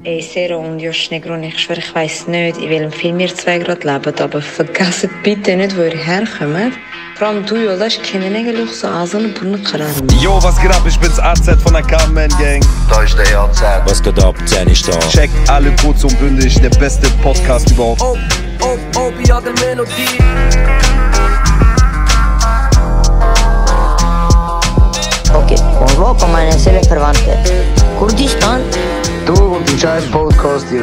Ey, Sero und Josh Negron, ich schwöre, ich weiss nicht, in welchem Film ihr zwei gerade lebt, aber vergesst bitte nicht, wo ihr herkommt. Vor allem du, Jolas, kennen eigentlich so einen Brunnenkaran. Yo, was geht ab? Ich bin's AZ von der Carmen Gang. Da ist der AZ. Was geht ab? 10 ist da. Checkt alle kurz und bündig, der beste Podcast überhaupt. Ja, der Melodie. Okay, von wo kommen meine Seelenverwandte? Kurdistan? Du und die scheiß Podcast, ihr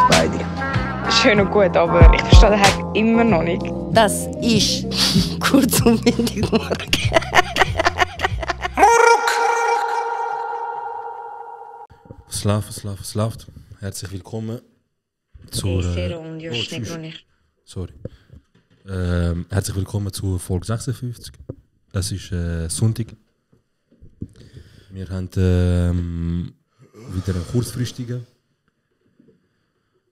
beide. Schön und gut, aber ich verstehe den Hack immer noch nicht. Das ist kurz und bündig morgen. Was läuft? Herzlich willkommen zur... Ey, Sero und Josh Negron, Sorry. Herzlich willkommen zu Folge 56. Es ist Sonntag. Wir haben wieder einen kurzfristigen.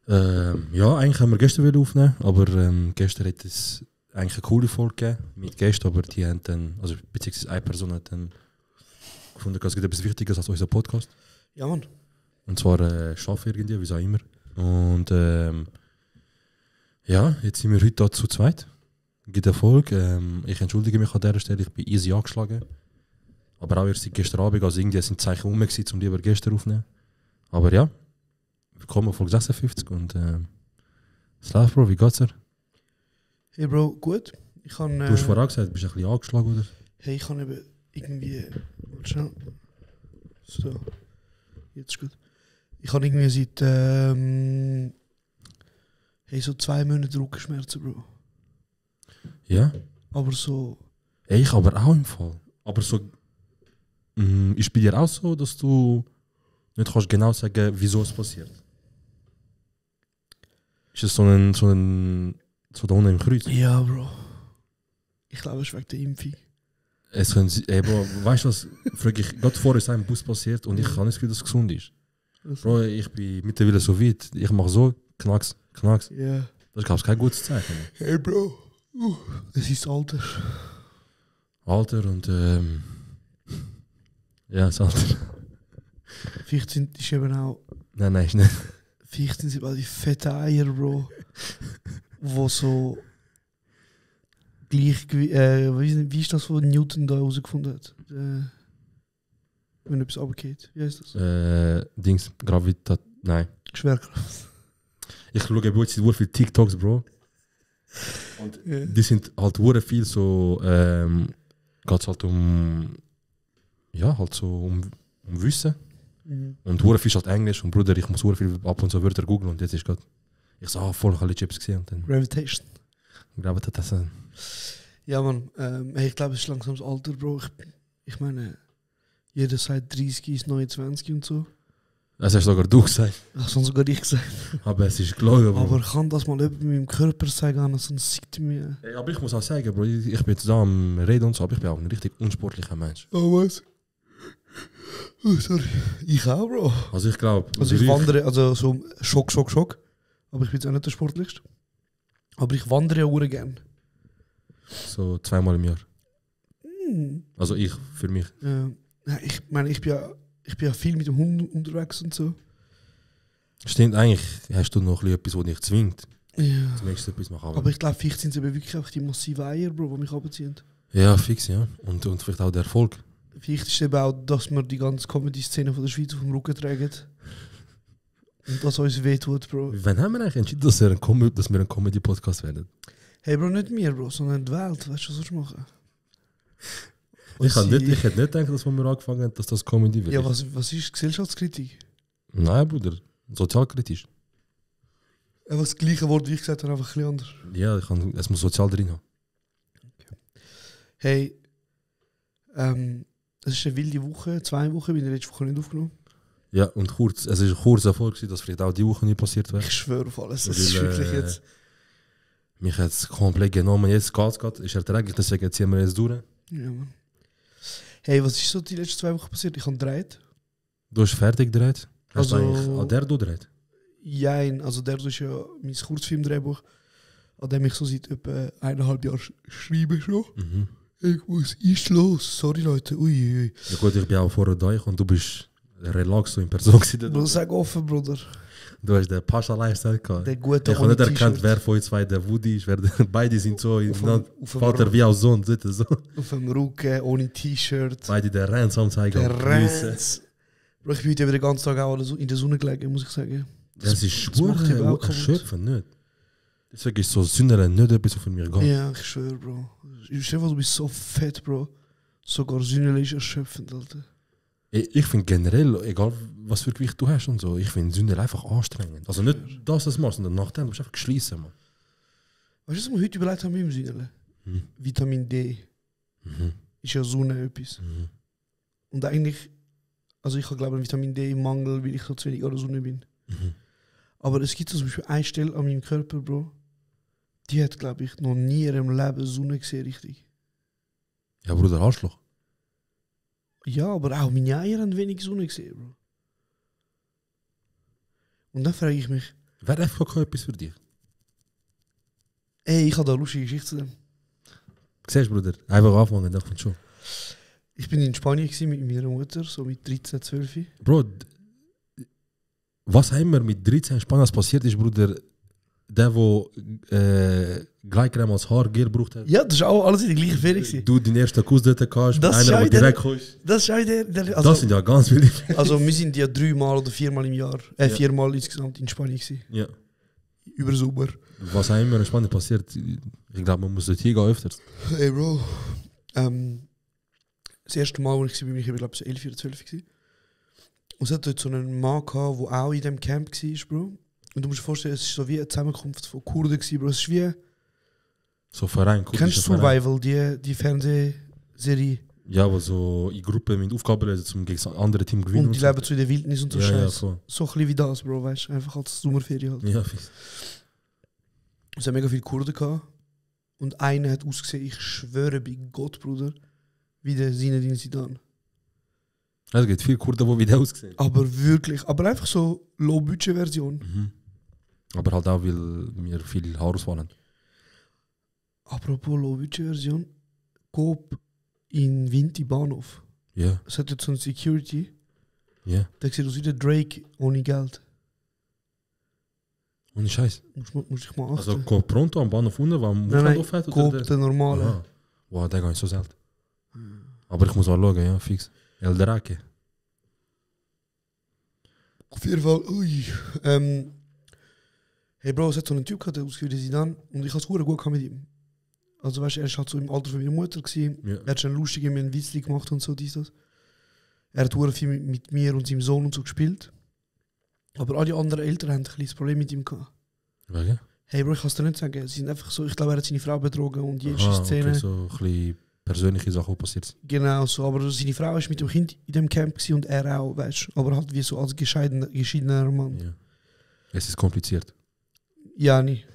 Ja, eigentlich haben wir gestern wieder aufnehmen, aber gestern hat es eigentlich eine coole Folge gegeben mit Gästen, aber die haben dann, also beziehungsweise eine Person hat dann gefunden, es gibt etwas Wichtiges als unser Podcast. Ja, Mann. Und zwar Schaff irgendwie, wie auch immer. Und ja, jetzt sind wir heute hier zu zweit. Gibt Erfolg. Ich entschuldige mich an dieser Stelle, ich bin easy angeschlagen. Aber auch erst seit gestern Abend, also irgendwie sind die Zeichen rum gewesen, um lieber gestern aufzunehmen. Aber ja, willkommen auf Folge 56 und was läuft, Bro, wie geht's dir? Hey Bro, gut. Ich kann, Du hast vorher gesagt, du bist ein bisschen angeschlagen, oder? Hey, ich kann eben irgendwie... Warte schnell. So. Jetzt ist gut. Ich habe irgendwie seit... hey, so 2 Monate Rückenschmerzen, Bro. Ja? Aber so... Ey, ich aber auch im Fall. Aber so... ist bei dir auch so, dass du nicht kannst genau sagen, wieso es passiert? Ist es so da unten im Kreuz? Ja, Bro. Ich glaube, es ist wegen der Impfung. Es können sie, ey, Bro, weißt du was? Frage ich, gerade vorher ist ein Bus passiert und ich kann nicht das Gefühl, dass es gesund ist. Bro, ich bin mittlerweile so weit. Ich mache so, knacks. Ja. Das ist, glaube ich, kein gutes Zeichen. Hey, Bro. Es ist Alter. Alter und ja, das Alter. Vielleicht sind die eben auch... Nein, ist nicht. Vielleicht sind sie all die fetten Eier, Bro. Wo so... Gleich... wie ist das, was Newton da herausgefunden hat? Wenn etwas runtergeht. Wie heißt das? Dings, Gravitat... Nein. Schwerkraft. Ich schaue jetzt sehr viele TikToks, Bro. Und die sind halt sehr viel so... geht es halt um... Ja, halt so um Wissen. Mhm. Und sehr viel ist halt Englisch. Und Bruder, ich muss sehr viel ab und zu Wörter googeln. Und jetzt ist gerade... Ich so, voll, ich habe Chips gesehen. Und dann... Gravitation. Gravitation. Ja, Mann. Hey, ich glaube, es ist langsam das Alter, Bro. Ich meine, jeder sagt 30 ist 29 und so. Das hast sogar du gesagt. Ach, sonst sogar ich gesagt. Aber es ist gelogen, Bro. Aber kann das mal jemand mit meinem Körper sagen, sonst sieht er mir... Ey, aber ich muss auch sagen, Bro, ich bin jetzt da am Reden und so, aber ich bin auch ein richtig unsportlicher Mensch. Oh, was? Oh, sorry. Ich auch, Bro. Also ich glaube... Also ich wandere, also so Schock. Aber ich bin jetzt auch nicht der Sportlichste. Aber ich wandere ja auch gerne. So 2-mal im Jahr. Also ich, für mich. Ich meine, ich bin ja viel mit dem Hund unterwegs und so. Stimmt, eigentlich hast du noch etwas, das dich zwingt. Ja. Du möchtest etwas machen. Aber ich glaube, vielleicht sind es eben wirklich einfach die massiven Eier, Bro, die mich runterziehen. Ja, fix, ja. Und vielleicht auch der Erfolg. Vielleicht ist es eben auch, dass wir die ganze Comedy-Szene von der Schweiz auf dem Rücken tragen. Und dass uns wehtut, Bro. Wann haben wir eigentlich entschieden, dass wir ein Comedy-Podcast werden? Hey, Bro, nicht wir, Bro, sondern die Welt. Weißt du, was sollst du machen? Ich hätte nicht gedacht, dass wir angefangen haben, dass das Comedy wird. Ja, was ist Gesellschaftskritik? Nein, Bruder. Sozialkritisch. Was das gleiche Wort, wie ich gesagt habe, einfach ein bisschen anders. Ja, es muss sozial drin haben. Okay. Hey, es ist eine wilde Woche, 2 Wochen, bin ich letzte Woche nicht aufgenommen. Ja, und es ist ein kurzer Erfolg, dass vielleicht auch die Woche nicht passiert wäre. Ich schwöre auf alles, das ist wirklich jetzt... Mich hat es komplett genommen, jetzt geht es, ist erträglich, deswegen ziehen wir jetzt durch. Ja, Mann. Hey, was ist so die letzten 2 Wochen passiert? Ich habe gedreht. Du hast fertig gedreht? Hast Also, du eigentlich an der du gedreht? Jein, also der ist ja mein Kurzfilmdrehbuch, an dem ich so seit etwa 1,5 Jahren schreibe schon. Ich muss, ist los, sorry Leute, ui. Ja gut, ich bin auch vorher da und du bist Relax so in Person gewesen. Bro, sag offen, Bruder. Du hast den Pascha-Lifestyle gehabt. Der gute Ich habe nicht ohne erkannt, T-Shirt. wer von uns zwei der Woody ist. Beide sind so, auf dem Vater wie auch Sohn. So. Auf dem Rücken, ohne T-Shirt. Beide der Ranz am zeigen. Der und geniessen. Renz. Bro, ich bin heute den ganzen Tag auch in der Sonne gelegen, muss ich sagen. Das ist das macht die Welt schwer kaputt. erschöpfend, nicht? Deswegen ist so Sünder nicht etwas, was von mir geht. Ja, ich schwöre, Bro. Ich schwöre, du bist so fett, Bro. Sogar Sündele ist erschöpfend, Alter. Ich finde generell, egal was für Gewicht du hast und so, ich finde Sünder einfach anstrengend. Also nicht das, was du machst, sondern nachdem musst du einfach geschliessen, man. Weißt du, was wir heute überlegt haben mit dem Sündele? Vitamin D. Ist ja Sonne etwas. Und eigentlich, also ich habe glaube ich Vitamin D im Mangel, weil ich so zu wenig an der Sonne bin. Aber es gibt zum Beispiel eine Stelle an meinem Körper, Bro, die hat glaube ich noch nie in ihrem Leben Sonne gesehen, richtig. Ja, Bruder, Arschloch. Ja, aber auch meine Eier haben wenig Sonne gesehen, Bro. Und dann frage ich mich, Wäre FKK etwas für dich? ey, ich habe da eine lustige Geschichte zu dem. Siehst du, Bruder? Einfach anfangen, dann kommt schon. Ich bin in Spanien gewesen mit meiner Mutter, so mit 13, 12. Bro, was haben wir mit 13 in Spanien passiert ist, Bruder? Der, der Gleicreme als Haargel gebraucht hat. Ja, das war auch alles in der gleichen Ferie gewesen. Du den ersten Kuss dort hast, Das einer, ist der auch direkt kommst. Das ist auch also, Das sind ja ganz viele. also wir sind ja 3-mal oder 4-mal im Jahr, 4-mal insgesamt in Spanien gewesen. Ja. Über Sommer. Was haben wir in Spanien passiert? Ich glaube, man muss dort hingehen öfters. Hey Bro, das erste Mal, wo ich war, ich glaube so 11 oder 12 gewesen. Und es hat dort so einen Mann gehabt, der auch in diesem Camp war, Bro. Und du musst dir vorstellen, es war so wie eine Zusammenkunft von Kurden gewesen, Bro. Es ist wie, So Verein, kennst du Survival, die Fernsehserie? Ja, wo so in Gruppen mit Aufgaben lösen, um gegen das andere Team gewinnen. Und die so. leben so in der Wildnis und so Ja, ja, Scheiß. voll. So ein bisschen wie das, Bro, weißt du? Einfach als Sommerferien halt. Ja, fix. Es hat mega viele Kurden gehabt. Und einer hat ausgesehen, ich schwöre bei Gott, Bruder, wie der Zinedine Zidane. Es gibt viele Kurden, die wie der aussehen. Aber wirklich, aber einfach so Low-Budget-Version. Aber halt auch, weil wir viel Haarauswahl haben. Apropos Low-Budget-Version, Coop in Vinti Bahnhof. Ja, Es hat jetzt so eine Security, ja. der sieht aus wie der Drake ohne Geld. Ohne Scheiß. Muss ich mal achten. Also Coop Pronto am Bahnhof unten, wo am nein, Aufwand hat? Coop, der normale. Aha. Wow, der geht so selten. Aber ich muss auch schauen, ja, fix. El Drake. Auf jeden Fall, ui. Hey Bro, es hat so einen Typ gehabt, der ausgesehen wie Zidane. Und ich hatte es gut gehabt mit ihm. Also weißt du, er war halt so im Alter von meiner Mutter gewesen. Ja. Er hat schon lustig mir einen Witzli gemacht und so, dies, das. Er hat sehr viel mit mir und seinem Sohn und so gespielt. Aber alle anderen Eltern haben ein kleines Problem mit ihm gehabt. Wegen? Hey Bro, ich kann es dir nicht sagen. Sie sind einfach so, ich glaube, er hat seine Frau betrogen und jede Aha, Szene. okay, so ein bisschen persönliche Sachen, die passiert sind. Genau so, aber seine Frau war mit dem Kind in dem Camp gewesen und er auch, weißt du. Aber halt wie so als geschiedener Mann. Ja. Es ist kompliziert. Ja, nicht.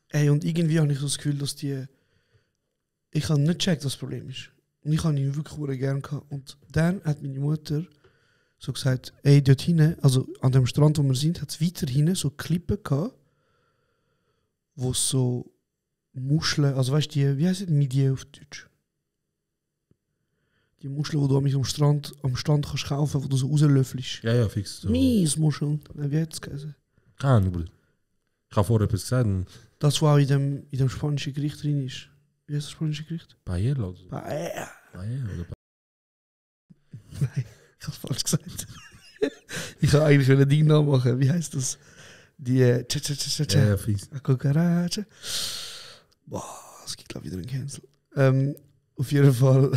Hey, und irgendwie habe ich so das Gefühl, dass die. Ich habe nicht gecheckt, was das Problem ist. Und ich habe ihn wirklich sehr gerne gehabt. Und dann hat meine Mutter so gesagt, ey, dort hinten, also an dem Strand, wo wir sind, hat es weiter hinten so Klippen gehabt, wo so Muscheln, also weißt du, die, wie heißt das Midie auf Deutsch? Die Muscheln, die du am Strand kannst kaufen, wo du so rauslöffelst. Ja, ja, fix. So. Miesmuscheln. Wie hat es geheißen? Keine Ahnung, Bruder. Ich habe vorher etwas gesagt. und Das, was auch in dem spanischen Gericht drin ist. Wie heißt das spanische Gericht? Paella oder so. Paella. Paella oder Nein, ich habe falsch gesagt. Ich kann eigentlich ein Ding nachmachen. Wie heißt das? Die Ja, fix. Cucaracha. Boah, es gibt glaube ich wieder einen Cancel. Auf jeden Fall.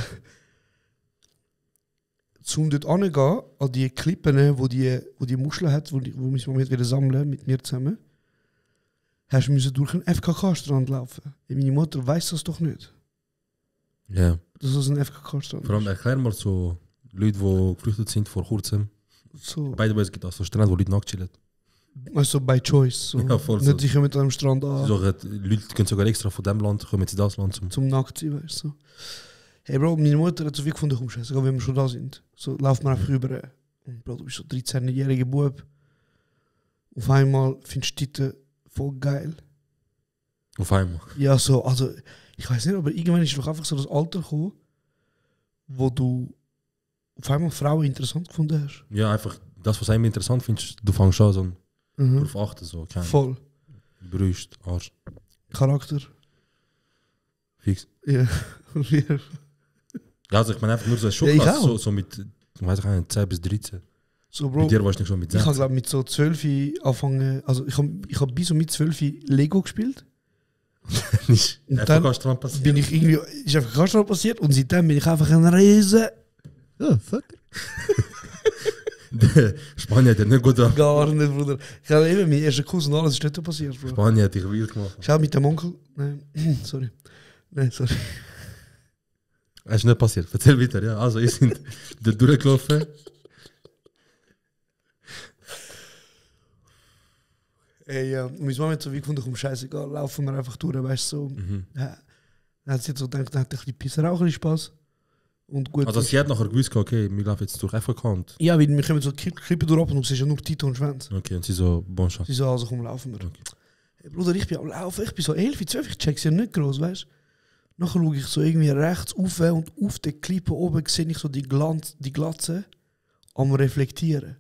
Zum dort angehen, an die Klippen, wo die Muscheln hat, wo wir Moment wieder sammeln mit mir zusammen, hast du durch einen FKK-Strand laufen. Meine Mutter weiss das doch nicht. Ja. Dass das ein FKK-Strand Vor allem erklär mal so Leute, die geflüchtet sind vor kurzem. so. By the way, es gibt auch so Strände, wo Leute nackt chillen. Also by choice. So. Ja, voll nicht so. sicher mit einem Strand an. So, Leute können sogar extra von dem Land kommen, in das Land Zum nackt sein, weißt du. So. Hey Bro, meine Mutter hat so viel gefunden, komm scheiße, wenn wir schon da sind. So, lauf mal einfach rüber. Und Bro, du bist so 13-jähriger Bub. Auf einmal findest du die Titten voll geil. Auf einmal. Ja, so, also, ich weiß nicht, aber irgendwann ist doch einfach so das Alter gekommen, wo du auf einmal Frauen interessant gefunden hast. Ja, einfach das, was einem interessant findest, du fängst an so darauf achten, so, keine Voll. Brüste, Arsch, Charakter. fix. Ja. Ja, also ich meine einfach nur so eine Ja, ich Schulklasse, auch. so mit, weiß ich nicht, 10 bis 13. So, Bei Bro, dir warst du nicht schon mit ich habe 16. glaube mit so 12 angefangen, also ich hab bis so mit 12 Lego gespielt. Nicht. Und Einfach dann kannst du dran passieren. Bin ich irgendwie, ist einfach ganz schnell passiert und seitdem bin ich einfach ein Riesen. Oh, fuck. Spanien hat ja nicht gut an. Gar nicht, Bruder. Ich habe eben meinen ersten Kurs und alles ist nicht so passiert, Bro. Spanien hat dich wild gemacht. Schau mit dem Onkel. Nein, sorry. Nein, sorry. Das ist nicht passiert. Erzähl weiter, ja. Also, ihr sind da durchgelaufen. Ey, ja. Und meine Mama hat so wie gefunden, komm, scheißegal, laufen wir einfach durch, weißt du, so. Ja. Dann hat sie jetzt so gedacht, dann hat ein bisschen Pisser auch ein bisschen Spaß. Und gut. Also, sie hat nachher gewusst, okay, wir laufen jetzt durch FK und. Ja, weil wir kommen so Klippen durch und du siehst ja nur Tito und Schwänz. Okay, und sie so, bon Chance. Sie so, also komm, laufen wir. Okay. Hey, Bruder, ich bin am Laufen, ich bin so 11, 12, ich check's ja nicht groß, weißt du. Nachher schaue ich so irgendwie rechts rauf und auf der Klippe oben sehe ich so die Glatze am Reflektieren.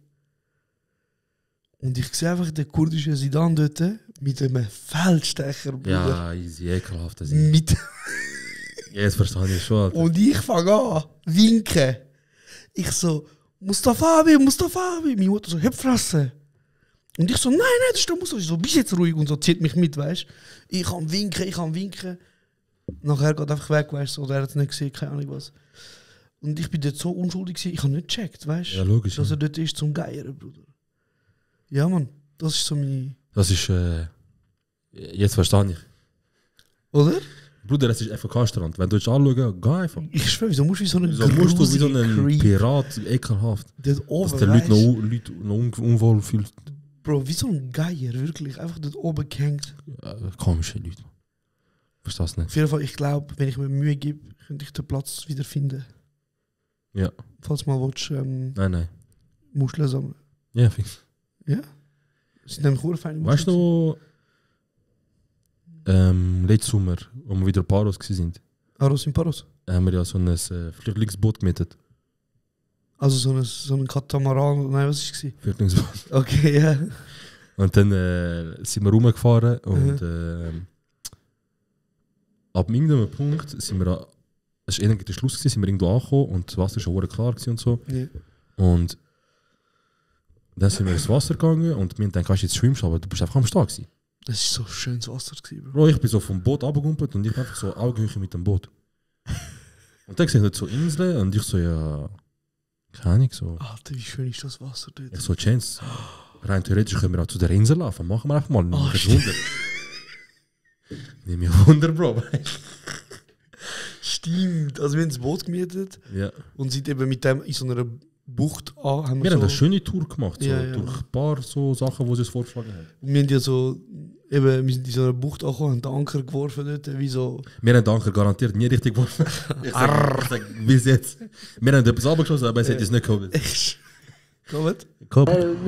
Und ich sehe einfach den kurdischen Sidan dort mit einem Feldstecher, Bruder. Ja, easy, ekelhaft. Das ist. Mit Ja, jetzt verstehe ich schon. Alter. und ich fange an, winken. Ich so, Mustafa, meine Mutter so, Hüpfrasse. Und ich so, nein, das ist der Mustafa. Ich so, bist jetzt ruhig und so, zieht mich mit, weißt du. Ich kann winken. Nachher geht er einfach weg, weißt du, oder er hat es nicht gesehen, keine Ahnung was. Und ich bin dort so unschuldig gewesen, ich habe nicht gecheckt, weißt du, Ja, logisch. dass Ja. er dort ist zum Geiern, Bruder. Ja, Mann, das ist so meine... Das ist. Jetzt verstehe ich. Oder? Bruder, es ist FK-Strand. Wenn du jetzt anschauen, geh einfach. Ich schwöre, wieso musst du wie so einen So musst du wie so ein Creep Pirat, ekelhaft. dort oben, Dass der Leute weisst? noch unwohl fühlt. Bro, wie so ein Geier, wirklich, einfach dort oben gehängt. Komische Leute. Verstehst du nicht? Auf jeden Fall, ich glaube, wenn ich mir Mühe gebe, könnte ich den Platz wieder finden. Ja. Falls mal willst, Nein. Muscheln sammeln. Ja, fix. Ja? Das sind nämlich feine Weißt du, letzten Sommer, wo wir wieder Paros waren, Aros in Paros? haben wir ja so ein Flüchtlingsboot gemietet. Also so ein Katamaran, nein, was war es? Flüchtlingsboot. Okay, ja. Und dann sind wir rumgefahren und ab irgendeinem Punkt sind wir, es war eigentlich der Schluss, sind wir irgendwo angekommen und das Wasser war schon klar und so. Ja. Und dann sind wir ins Wasser gegangen und wir haben gedacht, jetzt schwimmst du, aber du bist einfach am Start gewesen. Das war so schönes Wasser, Bro. Bro, ich bin so vom Boot runtergegumpelt und ich bin einfach so Augenhöhe mit dem Boot. Und dann sehe ich so Inseln und ich so, ja, keine Ahnung, so. Alter, wie schön ist das Wasser dort. Ich so, Chance, rein theoretisch können wir auch zu der Insel laufen, machen wir einfach mal. Oh, Nimm mich Wunder. Nimm mich Wunder, Bro. Stimmt, also wir haben das Boot gemietet Ja. und sind eben mit dem in so einer Bucht an. Haben Wir haben so, eine schöne Tour gemacht, so, Ja, ja. durch ein paar so Sachen, die sie uns vorgeschlagen haben. Und wir haben ja so, eben, wir sind in so einer Bucht angekommen, haben den Anker geworfen dort, wie so... Wir haben den Anker garantiert nie richtig geworfen. Ich sag, bis jetzt. Wir haben etwas abgeschossen, aber es hat uns nicht geholt. Kommt? Und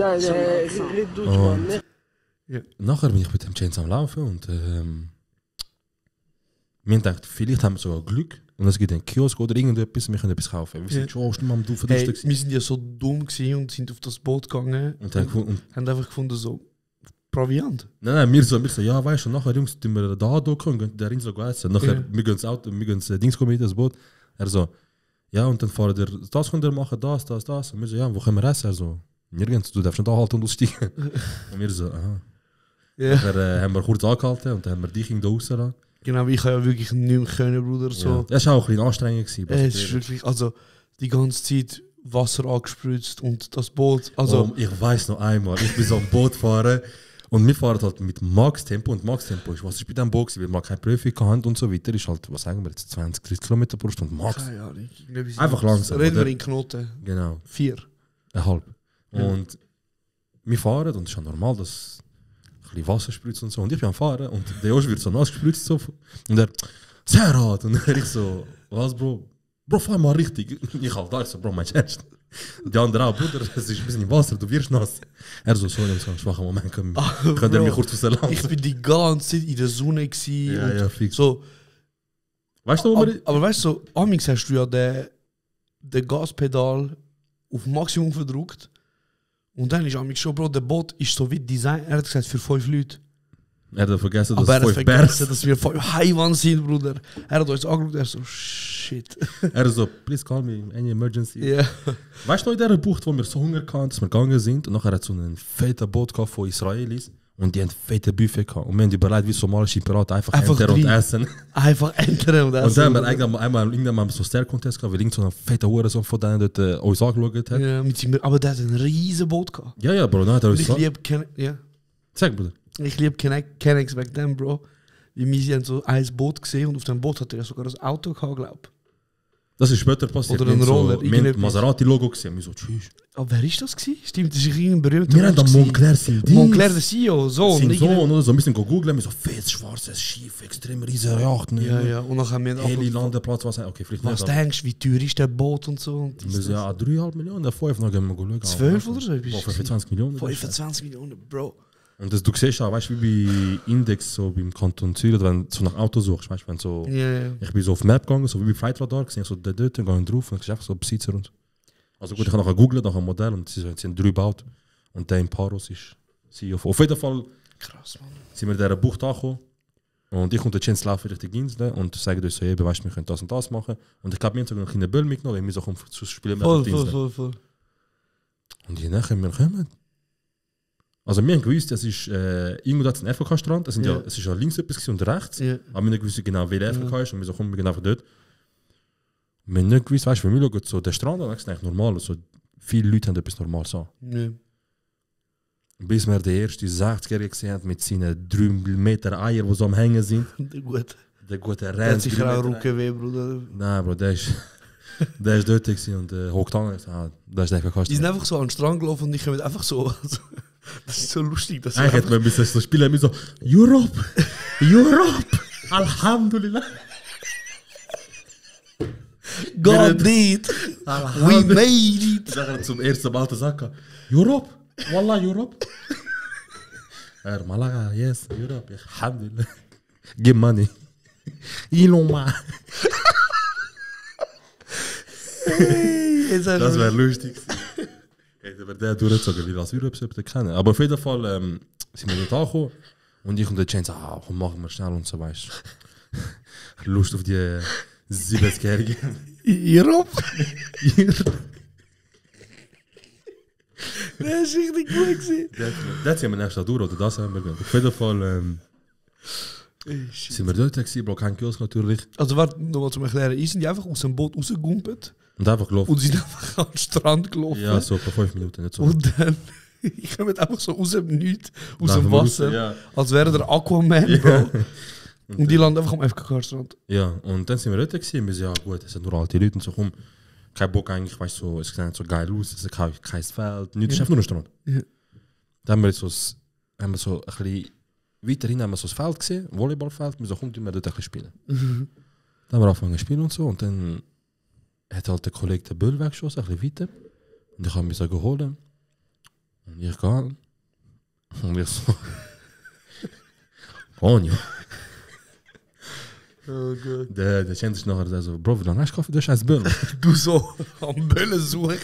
Ja. nachher bin ich mit dem Chance am Laufen und wir haben gedacht, vielleicht haben wir sogar Glück und es gibt einen Kiosk oder irgendetwas, wir können etwas kaufen. Wir sind schon am Hey, verdurstet wir sind ja so dumm gewesen und sind auf das Boot gegangen und haben einfach gefunden, so Proviant. nein, wir so, ja, weißt du, nachher Jungs, tun wir da kommen, gehen der Insel essen. Nachher, Ja. wir gehen ins Auto, wir gehen ins Dings mit das Boot. Er so, ja, und dann fahren wir, das könnt ihr machen, das. Und wir so, ja, wo können wir essen? Er so, nirgends, du darfst nicht anhalten und aussteigen. Und wir so, aha. Ja. Dann haben wir kurz angehalten und dann haben wir dich irgendwo rausgelassen. Genau, ich habe ja wirklich nicht mehr können, Bruder. So. Ja. Das war auch ein bisschen anstrengend gewesen. Es ist wirklich, also die ganze Zeit Wasser angespritzt und das Boot, also... Ich weiß noch einmal, ich bin so am Boot fahren und wir fahren halt mit Max-Tempo und Max-Tempo ist, was ist bei diesem Boot gewesen, weil man keine Prüfung hat und so weiter, ist halt, was sagen wir jetzt, 20, 30 Kilometer pro Stunde, Max. Keine Ahnung. irgendwie Einfach so- langsam, Reden wir oder? in Knoten. Genau, 4. ein halb. Ja. Und wir fahren und es ist ja normal, dass ein bisschen Wasser spritzt und so. Und ich bin am Fahren und der Josh wird so nass gespritzt so. Und er, sehr hart. Und ich so, was, Bro? Bro, fahr mal richtig. Ich halt da, ich so, Bro, mein Ernst. Die andere auch, Bruder, es ist ein bisschen im Wasser, du wirst nass. Er so, sorry, ich so, schwacher Moment, könnt ihr Bro, mich kurz rauslassen? Ich bin die ganze Zeit in der Sonne gewesen Ja, und ja, fix. so. Weißt du, wo wir... Aber weißt du, so, amigs hast du ja den den Gaspedal auf Maximum verdrückt. Und dann ist amigs schon, Bro, der Boot ist so wie Design. Er hat gesagt, für 5 Leute. Er hat vergessen, dass Aber er es hat 5 Bärs. vergessen, dass wir 5 Haiwan sind, Bruder. Er hat uns angeschaut, er so, shit. Er so, please call me, any emergency. Ja. Weißt du noch in dieser Bucht, wo wir so Hunger hatten, dass wir gegangen sind und nachher hat so einen fetten Boot gehabt von Israelis und die haben fette Buffet gehabt. Und wir haben überlegt, wie somalische Piraten einfach entern und essen. Einfach entern und essen. Und dann haben wir irgendwann mal so Stare-Contest gehabt, weil irgend so ein fetter Hurensohn von denen dort uns angeschaut hat. Ja, aber der hat ein riesen Boot gehabt. Ja, Bro, dann hat er uns Ich gesagt. liebe ja. Sag, Bruder. Ich liebe Kennex back then, Bro. Wie wir haben so ein Boot gesehen und auf dem Boot hat er sogar ein Auto gehabt, glaube ich. Das ist später passiert. Oder ein Roller, So, wir haben Maserati-Logo gesehen. Wir so, tschüss. Aber wer ist das gewesen? Stimmt, das ist irgendein berühmter Wir haben da Moncler sein Dings. Moncler, der CEO, Sohn. Sein Sohn oder so. Wir sind googeln, wir so fettes, schwarzes Schiff, extrem riesige Yacht. Ja. Und dann haben wir Heli-Landeplatz, was okay, vielleicht was nicht. denkst du, wie teuer ist der Boot und so? Und Wir so, ja, 3,5 Millionen, 5, dann gehen wir schauen. 12 oder so? Oh, 25 Millionen. 25 Millionen, Bro. Und das, du siehst auch, weißt du, wie bei Index, so beim Kanton Zürich, wenn du so nach Auto suchst, weißt du, wenn so. Ja. Ich bin so auf Map gegangen, so wie bei Flightradar, gesehen, so dort, dann gehe ich drauf und ich einfach so Besitzer und so. Also gut, ich habe nachher googelt nach einem Modell und sie sind 3 gebaut. Und der in Paros ist CEO. Auf jeden Fall Krass, Mann. sind wir in dieser Bucht angekommen. Und ich und der Chance laufen Richtung Insel und sagen uns so, hey, weißt du, wir können das und das machen. Und ich glaube, wir haben sogar noch eine Böll mitgenommen, weil wir so zu spielen auf die Insel. Voll. Und je nachher wir kommen. Also wir haben gewusst, es ist irgendwo da ein FK-Strand, es ist ja links etwas und rechts. Ja. Aber wir haben nicht gewusst genau, wie der FK ist und wir so kommen wir genau von dort. Wir haben nicht gewusst, weißt du, wenn wir schauen, so der Strand, dann ist es eigentlich normal. Also, viele Leute haben etwas Normales an. Ja. Bis wir den ersten 60-Jährigen gesehen haben mit seinen 3 Meter Eier, die so am Hängen sind. Gut. Der gute Der hat Renz. sicher auch Rückenweh, Bruder. Nein, Bro, der ist dort gewesen und hockt an und gesagt, das ist der FK-Strand. Die sind einfach so an den Strand gelaufen und ich komme einfach so. Also, das ist so lustig. Dass Eigentlich hätte man bis so spielen, so Europe, Alhamdulillah. God did. We made it. Ich sage zum ersten Mal sagen, Europe, Wallah, Europe. Malaga, yes, Europe, Alhamdulillah. Give money. Iloma. Hey, Das wäre lustig. Hätte wir den durchgezogen, weil als Europe sollte kennen. Aber auf jeden Fall sind wir dort angekommen und ich und der Chance, komm, machen wir schnell und so weißt du. Lust auf die 70-Jährigen. Europe? Das ist richtig gut gewesen. Das sind wir nächstes Jahr durch, oder das haben wir gemacht. Auf jeden Fall sind wir dort gewesen, Bro, kein Kiosk natürlich. Also warte, nochmal zum Erklären. Ihr sind einfach aus dem Boot rausgegumpelt Und einfach gelaufen. und sind einfach an den Strand gelaufen. Ja, so vor 5 Minuten, nicht so. Und dann, ich komme einfach so aus dem Nichts, aus Laufen dem wir Wasser, raus, ja. als wäre der Aquaman, Bro. Und die landen einfach am FKK-Strand. Ja, und dann sind wir dort gewesen. Wir sind ja gut, es sind nur alte Leute und so, komm, kein Bock eigentlich, weißt du, so, es sieht nicht so geil aus, es ist kein Feld, nichts, es ist einfach nur ein Strand. Ja. Dann haben wir so ein bisschen weiterhin haben wir so ein Feld gesehen, Volleyballfeld, wir so, komm, wir dort ein bisschen spielen. Dann haben wir angefangen zu spielen und so, und dann hat halt der Kollege den Ball weggeschossen, ein bisschen weiter, und ich habe mich so geholt, und ich gehe, und ich so, Konjo. Oh Gott. Der Chance ist nachher so, Bro, wie lange hast du Kaffee? Du hast ein Böll. Du so am Böllen suchen.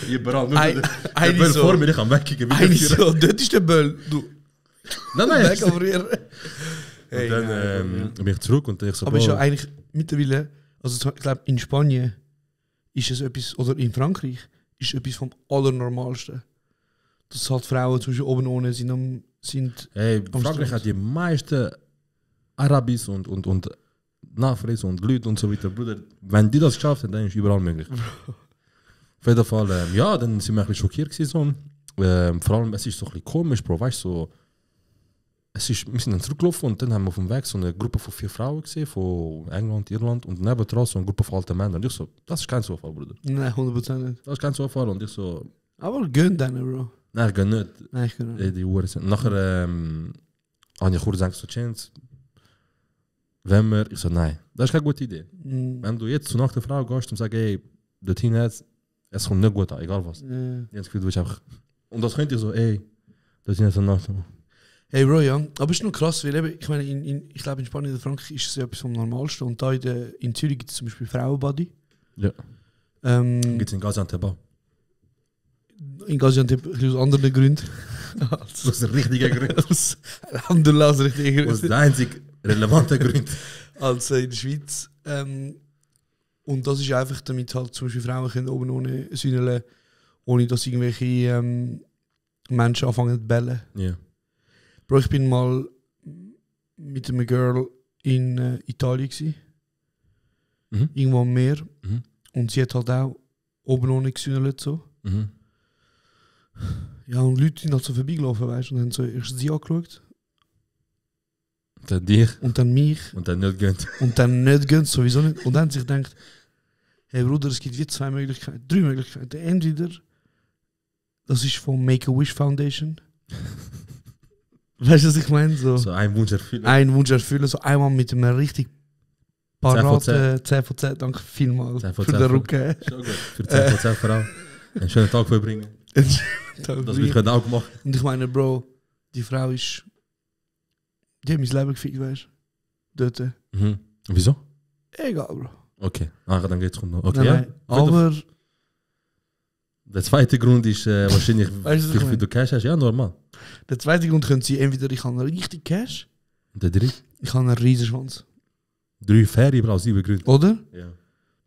Überall, nur Ein- der eine Böll so- vor mir, ich kann wegkicken. Eigentlich so, dort ist der Böll. Du, Nein, weg und aber ihr. Hey, dann nein, bin ich zurück und ich so, aber ist Bro, ja eigentlich mittlerweile, also ich glaube in Spanien ist es etwas, oder in Frankreich ist es etwas vom Allernormalsten. Dass halt Frauen zum Beispiel oben ohne sind hey, am Frankreich Strand. hat die meisten Arabis und Nachfries und Leute und so weiter. Bruder, wenn die das geschafft haben, dann ist überall möglich. Auf jeden Fall, ja, dann sind wir ein bisschen schockiert gewesen. So. Vor allem, es ist so ein bisschen komisch, Bro, weißt du, so, wir sind dann zurückgelaufen und dann haben wir auf dem Weg so eine Gruppe von 4 Frauen gesehen, von England, Irland und nebendran so eine Gruppe von alten Männern. Und ich so, das ist kein Zufall, Bruder. Nein, 100% nicht. Das ist kein Zufall. Und ich so, Aber gönn denen, Bro. nein, ich gehe nicht. Nein, ich gönn nicht. Die Uhren sind. Nachher habe ich kurz gesagt, so Chance, wenn wir, ich so, nein, das ist keine gute Idee. Wenn du jetzt zu nach der Frau gehst und sagst, ey, dorthin jetzt, es kommt nicht gut an, egal was. Ich habe das Gefühl, du bist einfach. Und das könnte ich so, ey, dorthin jetzt nach. Hey Bro, ja. Aber es ist noch krass, weil eben, ich meine, ich glaube in Spanien oder Frankreich ist es ja etwas vom Normalsten. Und da in Zürich gibt es zum Beispiel Frauenbody. Ja. Gibt es in Gaziantep auch? In Gaziantep aus anderen Gründen. Aus der richtigen Grund. Alhamdulillah, aus richtigen Aus Gründen. der einzig relevanten Grund. Als in der Schweiz. Und das ist einfach, damit halt zum Beispiel Frauen können oben ohne sühneln, ohne dass irgendwelche Menschen anfangen zu bellen. Ja. Bro, ich bin mal mit einer Girl in Italien gsi. Mhm. Irgendwo am Meer. Mhm. Und sie hat halt auch oben ohne gesühnelt so. Mhm. Ja, und Leute sind halt so vorbeigelaufen, weißt du, und haben so erst sie angeschaut Dann dich und dann mich und dann nicht gönnt. und dann nicht gönnt, sowieso nicht. Und dann haben sie sich gedacht, hey Bruder, es gibt wie 2 Möglichkeiten, 3 Möglichkeiten. Entweder, das ist von Make-A-Wish Foundation. Weißt du, was ich meine? So, So ein Wunsch erfüllen. ein Wunsch erfüllen, so einmal mit einem richtig 10 von paraten 10 von 10, danke vielmals 10 von für 10 den von- Rücken. Schon gut. Für 10% Frau. Einen schönen Tag verbringen. Das will ich heute auch gemacht. Und ich meine, Bro, die Frau ist. Die hat mein Leben gefickt, weißt du? Dort. Mhm. Wieso? Egal, Bro. Okay. Ach, dann geht's rund. Okay, Nein, ja. nein. Aber. Der zweite Grund ist wahrscheinlich, Weißt du, was ich vielleicht, wie meine? du Cash hast. Ja, normal. Der zweite Grund könnte sein, entweder ich habe richtig Cash, Und der dritte? ich habe einen Riesenschwanz. 3 faire plausible Gründe. Oder? Ja.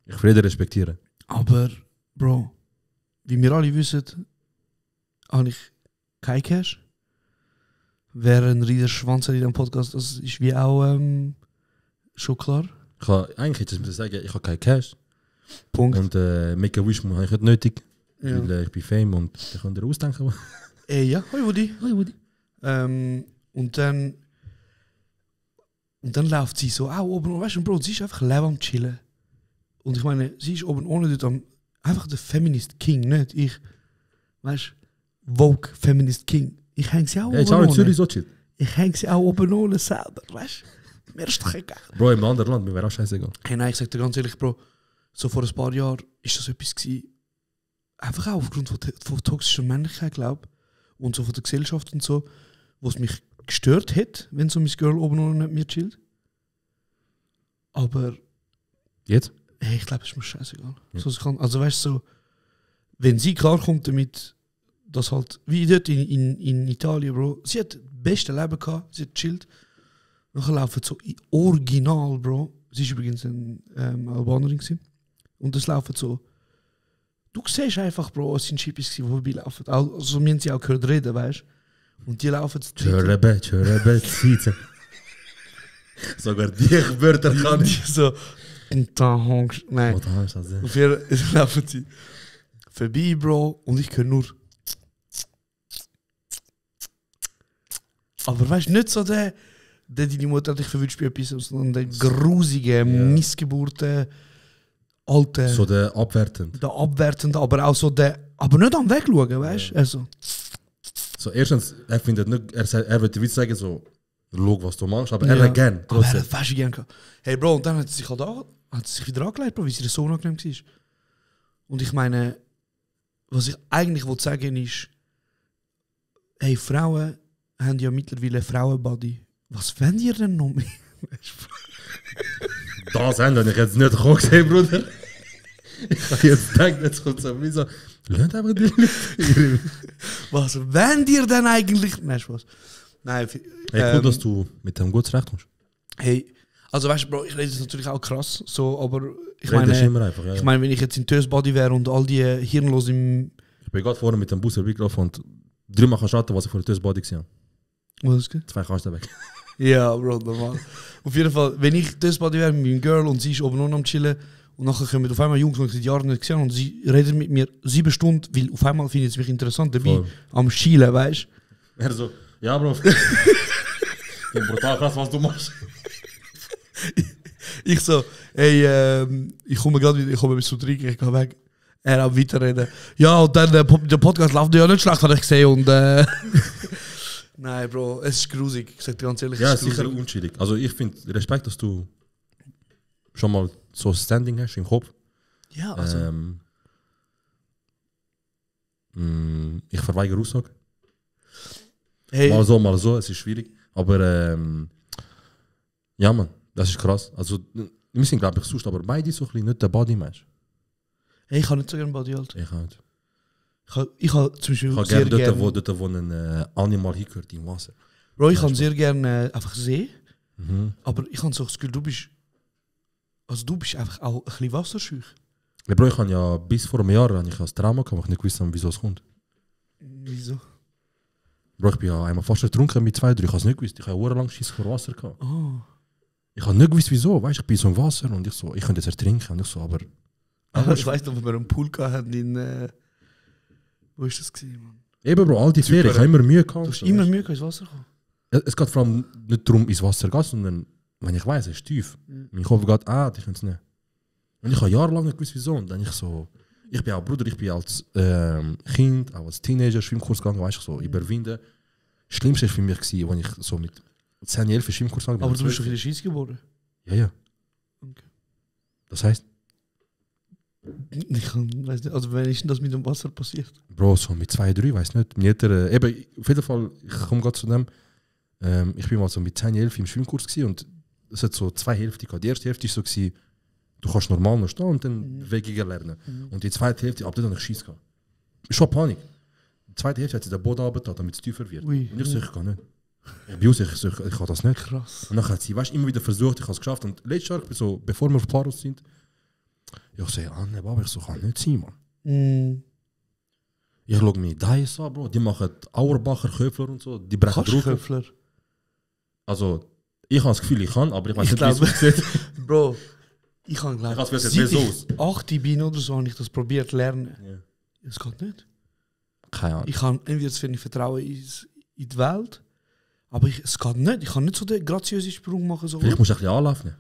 Ich will jeden respektieren. Aber, Bro, wie wir alle wissen, habe ich kein Cash. Wer einen Riesenschwanz hat in diesem Podcast, das ist wie auch schon klar. Eigentlich hätte ich müssen sagen, ich habe keinen Cash. Punkt. Und Make-A-Wish habe ich nicht nötig. Ja. Weil ich bin Fame und ich kann dir ausdenken. Ja, hoi Woody. Und dann läuft sie so auch oben, weißt du, Bro, sie ist einfach Leben am Chillen. Und ich meine, sie ist oben ohne dort am, einfach der Feminist King, nicht ich. Weißt du, Vogue Feminist King. Ich häng sie auch Ja, ich oben habe in Zürich ohne. so chill. Ich häng sie auch oben ohne selber, weißt du. Mir ist doch egal. Bro, im anderen Land, mir wäre auch scheißegal. Hey, nein, ich sag dir ganz ehrlich, Bro, so vor ein paar Jahren ist das etwas gewesen, einfach auch aufgrund von toxischer Männlichkeit, glaube ich, und so von der Gesellschaft und so, was mich gestört hat, wenn so mein Girl oben ohne nicht mehr chillt. Aber Jetzt? hey, ich glaube, es ist mir scheißegal. Ja. So, also weißt du, so, wenn sie klarkommt damit, dass halt, wie dort in Italien, Bro, sie hat das beste Leben gehabt, sie hat chillt. Nachher laufen so in Original, Bro. Sie ist übrigens eine Albanerin gewesen. Und es laufen so. Du siehst einfach, Bro, es sind Chippies, die vorbeilaufen. Also, wir haben sie auch gehört reden, weißt du? Und die laufen zu Chörebe, Zite. Sogar die Wörter kann ich. so. Und da hängst nein. Oh, da hast du das, ja. Auf jeden Fall laufen sie vorbei, Bro, und ich höre nur. Aber weißt du, nicht so der deine Mutter hat dich verwünscht bei etwas, sondern der grusige, Missgeburten, alte, So der abwertend. der abwertende, aber auch so der, aber nicht am Wegschauen, weißt du? Also, So erstens, er findet nicht, er wird dir sagen so, schau, was du machst, aber er ja. hat gern. Aber er Trotzdem. hat fast gern gehabt. Hey Bro, und dann hat sie sich halt hat sie sich wieder angelegt, Bro, weil sie so unangenehm war. Und ich meine, was ich eigentlich wollte sagen ist, hey, Frauen haben ja mittlerweile Frauenbody. Was wollt ihr denn noch mehr? Das haben wir jetzt nicht gesehen, Bruder. Ich habe jetzt gedacht, jetzt kommt so wie so, lernt einfach die Leute. Was wollt ihr denn eigentlich? Nein, Spaß. Nein, Hey, cool, dass du mit dem gut zurechtkommst. hey, also weißt du, Bro, ich rede das natürlich auch krass, so, aber ich Redest meine, immer einfach, ja. ich meine, wenn ich jetzt in Tösbody wäre und all die hirnlos im... Ich bin gerade vorne mit dem Bus hergelaufen und 3 Mal schatten, was ich vor der Body gesehen habe. Was ist das? 2 Kasten weg. Ja, Bro, normal. Auf jeden Fall, wenn ich Tösbody wäre mit meinem Girl und sie ist oben und am chillen und nachher kommen auf einmal Jungs, die ich seit Jahren nicht gesehen habe, und sie reden mit mir 7 Stunden, weil auf einmal findet sie mich interessant dabei, Voll. am Schielen, weißt du? Er so, ja, Bro. Ich bin brutal krass, was du machst. Ich so, hey, ich komme gerade wieder, ich komme bis zu trinken, ich gehe weg. Er hat weiterreden. Ja, und dann, der Podcast läuft ja nicht schlecht, habe ich gesehen. Und, nein, Bro, es ist grusig. Ich sag dir ganz ehrlich, Ja, es ist sicher grusig. unschuldig. Also ich finde Respekt, dass du schon mal so Standing hast im Kopf. Ja, also. Ich verweigere Aussage. Hey, Mal so, es ist schwierig. Aber ja, man, das ist krass. Also wir sind, glaube ich, sonst, aber beide so ein bisschen nicht der Bodymensch. Hey, ich kann nicht so gerne Body, Alter. Ich halt. Ich habe zum Beispiel Ich habe sehr gerne gerne... dort, wo ein Animal hingehört im Wasser. Bro, ich kann sehr gerne einfach See. Mhm. Aber ich habe so das Gefühl, du bist einfach auch ein bisschen wasserscheu. Ja, Bro, ich habe ja bis vor einem Jahr ein Trauma gehabt, weil ich nicht gewusst habe, wieso es kommt. Wieso? Bro, ich bin ja einmal fast ertrunken mit 2, 3. Ich habe es nicht gewusst. Ich habe jahrelang Schiss vor Wasser gehabt. Oh. Ich habe nicht gewusst, wieso. Weißt, ich bin so im Wasser und ich könnte jetzt ertrinken. Und ich so, aber... Ich weiss noch, wo wir einen Pool hatten in... wo war das gewesen, Mann? Eben, Bro, all die Ferien, ich habe immer Mühe gehabt. Du hast immer Mühe ins Wasser kommen. Es geht vor allem nicht darum, ins Wasser zu gehen, sondern wenn ich weiss, es ist tief. Mein Kopf geht, ich kann es nicht. Und ich habe jahrelang nicht gewusst, wieso. Und dann ich bin auch Bruder, ich bin als Kind, auch als Teenager Schwimmkurs gegangen, weißt du, so überwinden. Das Schlimmste war für mich, als ich so mit 10, 11 Schwimmkurs gegangen bin. Aber du bist doch in der Schweiz geboren? Ja. Okay. Das heisst? Ich weiß nicht, also wenn ist denn das mit dem Wasser passiert? Bro, so mit 2, 3, weiß nicht. Meine Eltern, eben, auf jeden Fall, ich komme gerade zu dem, ich bin mal so mit 10, 11 im Schwimmkurs gewesen und es hat so 2 Hälften gehabt. Die erste Hälfte war so, gewesen, du kannst normal noch stehen und dann Bewegungen lernen. Und die zweite Hälfte, ab dort habe ich Schiss gehabt. Schon Panik. Die zweite Hälfte hat sich der Boden runtergetan, damit es tiefer wird. Ui. Und ich so, ich kann nicht. Ich bin aus, ich kann das nicht. Krass. Und dann hat sie, weißt, immer wieder versucht, ich habe es geschafft. Und letztes Jahr, so, bevor wir auf Paros sind, ich sage, Anne, Baba, ich so, kann nicht sein, Mann. Ich schaue mir Dice an, Bro, die machen Auerbacher, Köpfler und so, die brechen drauf. Köpfler? Also, ich habe das Gefühl, ich kann, aber ich weiß nicht, wie es aussieht. Bro, ich kann Ich glaube habe es mehr so aus. 8 bin oder so habe ich das probiert zu lernen. Ja. Es geht nicht. Keine Ahnung. Ich kann entweder das ich Vertrauen in die Welt, aber es geht nicht. Ich kann nicht so den graziösen Sprung machen. So. Vielleicht musst du ein bisschen anlaufen.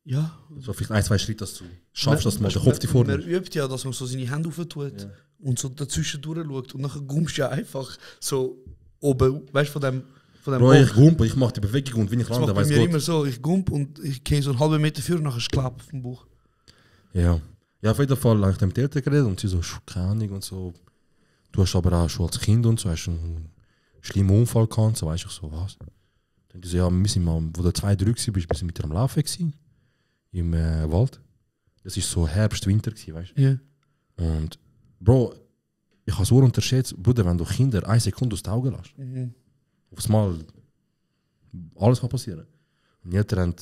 Ja. So vielleicht 1, 2 Schritte, dass du schaffst, dass du mal den Kopf dir vorne. Man übt ja, dass man so seine Hände aufentut und so dazwischen durchschaut und dann gumpst du ja einfach so oben, weißt du, von dem Bro, ich gump, ich mache die Bewegung und wenn ich das lande, macht weiß bei mir Gott. immer so, ich gump und ich gehe so einen halben Meter vor und nachher ist Klapp vom Bauch. Ja. Ja, auf jeden Fall habe ich mit dem Eltern geredet und sie so, keine Ahnung und so. Du hast aber auch schon als Kind und so, hast einen schlimmen Unfall gehabt, so weißt du, so was. Dann die so, ja, wir sind mal, wo du 2, 3 warst, bist du mit dir am Laufen gewesen, im Wald. Das war so Herbst, Winter gewesen, weißt du. Ja. Und Bro, ich habe es so unterschätzt, Bruder, wenn du Kinder 1 Sekunde aus den Augen lässt. Aufs Mal alles kann passieren. Und die Eltern haben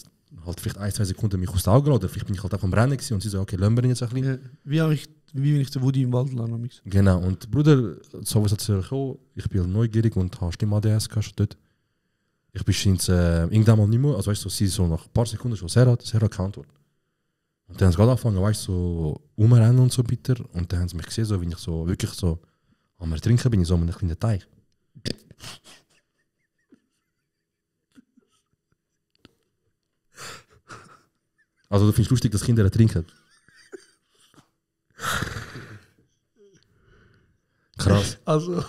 halt vielleicht 1, 2 Sekunden mich aus den Augen gelassen, oder vielleicht bin ich halt auch am Rennen gewesen und sie so, okay, lassen wir ihn jetzt ein bisschen. Ja. Wie wenn ich den Woody im Wald lerne. Genau, und Bruder, so was hat es gekommen, ich bin neugierig und habe Stimm-ADS gehabt schon dort. Ich bin irgendwann mal nicht mehr, also weißt du, sie so nach ein paar Sekunden schon sehr geantwortet. Und dann haben sie gerade angefangen, weißt du, so rumrennen und so bitter. Und dann haben sie mich gesehen, so wie ich so wirklich so am Ertrinken bin, in so einem kleinen Teich. Also du findest lustig, dass Kinder ertrinken? Krass. Also.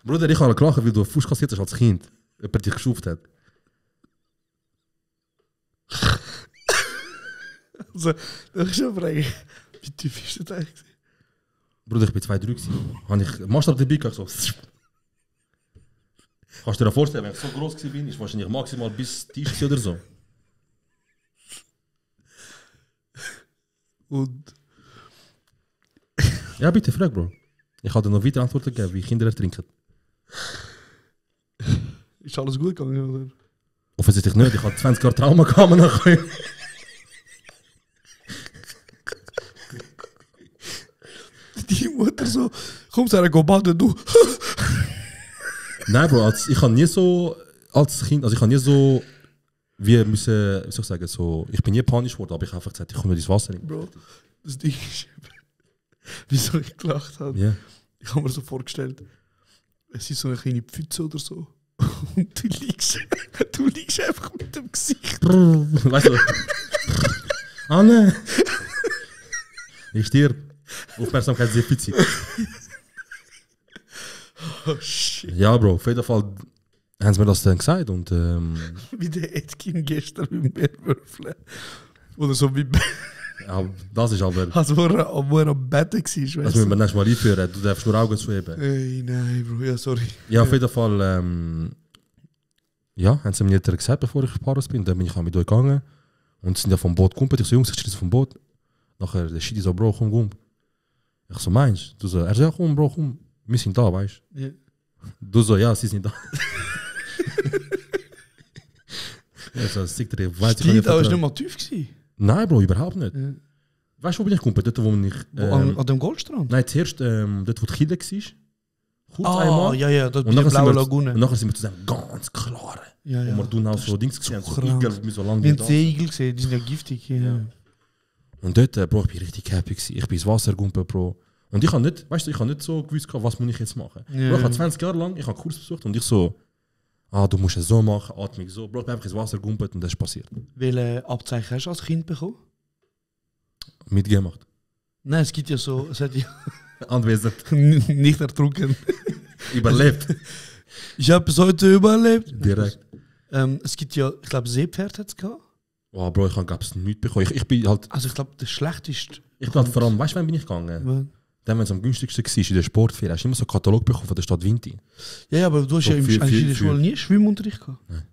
Bruder, ich habe gelacht, weil du einen Fuß kassiert hast als Kind. Jemand dich geschuft hat. Also, darf ich schon fragen, wie tief ist das eigentlich? Bruder, ich bin 2, 3 gewesen. Habe ich Maßstab dabei gehabt, so. Kannst du dir vorstellen, wenn ich so groß gewesen bin, ist wahrscheinlich maximal bis Tisch oder so. Und Ja, bitte, frag, Bro. Ich habe dir noch weitere Antworten gegeben, wie Kinder ertrinken. ist alles gut gegangen, oder? Offensichtlich nicht, ich habe 20 Jahre Trauma gehabt nachher. Die Mutter so, komm, Sarah, go baden, du. Nein, Bro, ich habe nie so als Kind, also ich habe nie so, wie müssen, wie soll ich sagen, so, ich bin nie panisch geworden, aber ich habe einfach gesagt, ich komme nicht ins Wasser rein. Bro, das Ding ist, wieso ich gelacht habe. Yeah. Ich habe mir so vorgestellt, es ist so eine kleine Pfütze oder so. Und du liegst einfach mit dem Gesicht. Weißt du? Anne! Ich stirb. Aufmerksamkeit sehr witzig. Oh shit. Ja, Bro, auf jeden Fall haben sie mir das dann gesagt und Wie der Edkin gestern beim Bärwürfeln. Oder so wie. ja, das ist aber. Also, wo er am Bett war, Das müssen wir nächstes Mal einführen. Du darfst nur Augen zuheben. Ey, nein, Bro, ja, sorry. Ja, auf jeden Fall, ja, haben sie mir nicht gesagt, bevor ich auf Paros bin. Dann bin ich auch mit euch gegangen und sind ja vom Boot gekommen. Ich so, Jungs, ich stehe vom Boot. Nachher der Shit so, Bro, komm. Ich so, meinst du? So, er sagt, komm, Bro, komm. Wir sind da, weißt du? Ja. Du so, ja, sie sind da. Ja, so, Stick dir, weiß ich Stimmt, aber ist nicht mal tief gewesen. Nein, Bro, überhaupt nicht. Ja. Weißt du, wo bin ich gekommen? Dort, wo ich. An dem Goldstrand? Nein, zuerst dort, wo die Kille war. Kurz Ah, einmal. ja, dort bei Und der nachher blauen sind wir- Lagune. Und nachher sind wir zusammen ganz klar. Ja, Und wir tun auch so Dings gesehen, so Igel, wie so lang Wir haben da. Seeigel gesehen, die sind ja giftig. Ja. Und dort, Bro, ich bin richtig happy gewesen. Ich bin ins Wasser gumpen, Bro. Und ich habe nicht, weißt du, ich habe nicht so gewusst, was muss ich jetzt machen. Ja. Bro, ich habe 20 Jahre lang, ich habe einen Kurs besucht und ich so, du musst es so machen, atmung so. Bro, ich bin einfach ins Wasser gumpet und das ist passiert. Welche Abzeichen hast du als Kind bekommen? Mitgemacht. Nein, es gibt ja so, es hat ja Anwesend. nicht ertrunken. Überlebt. Ich habe bis heute überlebt. Direkt. Es gibt ja, ich glaube, Seepferd hat es gehabt. Oh, Bro, ich habe, glaube ich, nichts bekommen. Ich bin halt, Also ich glaube, das schlechteste. ich bin halt vor allem, weißt du, wann bin ich gegangen? Dann, wenn es am günstigsten war, in der Sportferien, hast du immer so einen Katalog bekommen von der Stadt Vinti. Ja, aber du hast So ja für- eigentlich in der für- Schule nie Schwimmunterricht gehabt. Nein.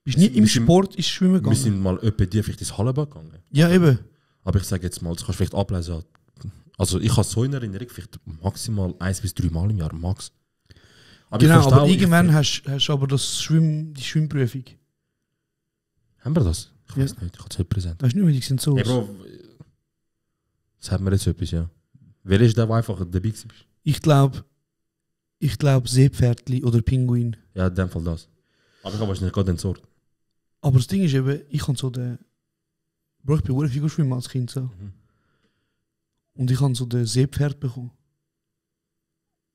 Bist nie im Wir sind- Sport ins Schwimmen Wir gegangen? sind mal etwa dir vielleicht ins Hallenbad gegangen. Ja, eben. Aber ich sage jetzt mal, das kannst du vielleicht ablesen. Also ich habe so in Erinnerung, vielleicht maximal 1 bis 3 Mal im Jahr, max. Aber ich Genau, verstehe aber auch, irgendwann hast du aber die Schwimmprüfung. Haben wir das? Ich Ja. weiß nicht, ich habe es nicht präsent. Weißt du nicht, wie die sind so. Hey Bro, sagt mir jetzt etwas, ja. Wer ist der, der einfach dabei war? Ich glaube Seepferdli oder Pinguin. Ja, in dem Fall das. Aber ich habe wahrscheinlich gerade entsorgt. Aber das Ding ist eben, ich habe so den. Bro, ich bin sehr viel schwimmen als Kind so. Mhm. Und ich habe so den Seepferd bekommen.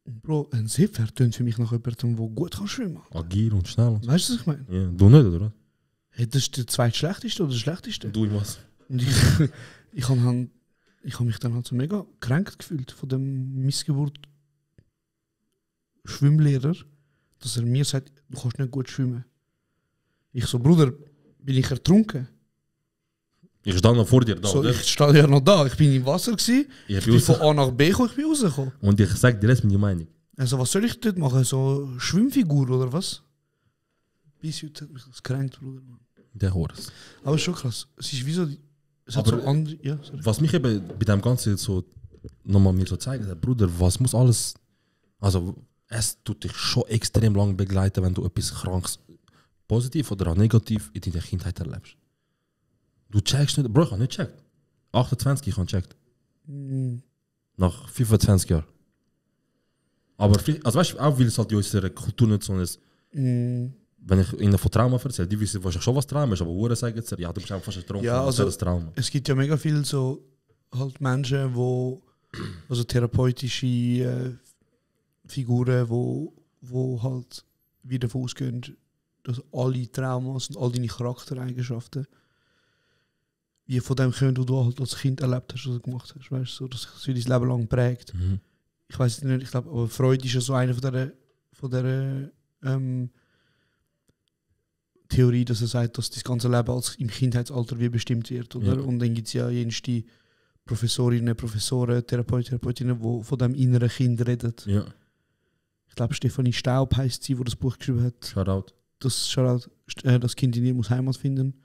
Und Bro, ein Seepferd tönt für mich nach jemandem, der gut kann schwimmen. Agil und schnell. Und so. Weißt du, was ich meine? Ja, du nicht, oder? Hey, das ist der zweitschlechteste oder der schlechteste. Du in was? Und ich habe mich dann halt so mega gekränkt gefühlt von dem Missgeburt Schwimmlehrer, dass er mir sagt, du kannst nicht gut schwimmen. Ich so, Bruder, bin ich ertrunken? Ich stand noch vor dir da, So, oder? ich stand ja noch da, ich bin im Wasser gewesen, Ich ich bin bin von raus. A nach B gekommen, ich bin rausgekommen. Und ich sage dir jetzt meine Meinung. Also was soll ich dort machen? So Schwimmfigur oder was? Bis heute hat mich das gekränkt, Bruder. Der Horst. Aber ist schon krass. Es ist wie so, es hat Aber- so andere, ja, sorry. Was mich eben bei dem Ganzen so nochmal mir so zeigt, ist, Bruder, was muss alles. Also, es tut dich schon extrem lang begleiten, wenn du etwas Krankes, positiv oder auch negativ, in deiner Kindheit erlebst. Du checkst nicht, Bro, ich habe nicht gecheckt. 28, ich habe gecheckt. Nach 25 Jahren. Aber, also weißt du, auch weil es halt in unserer Kultur nicht so ist, wenn ich ihnen von Trauma erzähle, die wissen wahrscheinlich schon, was Trauma ist, aber Uhren sagen sie, ja, du bist einfach fast ertrunken, Ja, das ist also- das Trauma. Es gibt ja mega viele so halt Menschen, wo also therapeutische Figuren, wo halt wieder davon ausgehen, dass alle Traumas und all deine Charaktereigenschaften wie von dem können, was du halt als Kind erlebt hast oder gemacht hast, weißt du, so, dass es dein Leben lang prägt. Mhm. Ich weiß es nicht, ich glaube, aber Freud ist ja so eine von der Theorie, dass er sagt, dass das ganze Leben als im Kindheitsalter wie bestimmt wird, oder? Ja. Und dann gibt es ja die Professorinnen, Professoren, Therapeutinnen, die von dem inneren Kind reden. Ja, Ich glaube, Stefanie Staub heisst sie, die das Buch geschrieben hat. Shoutout. Das Kind in ihr muss Heimat finden.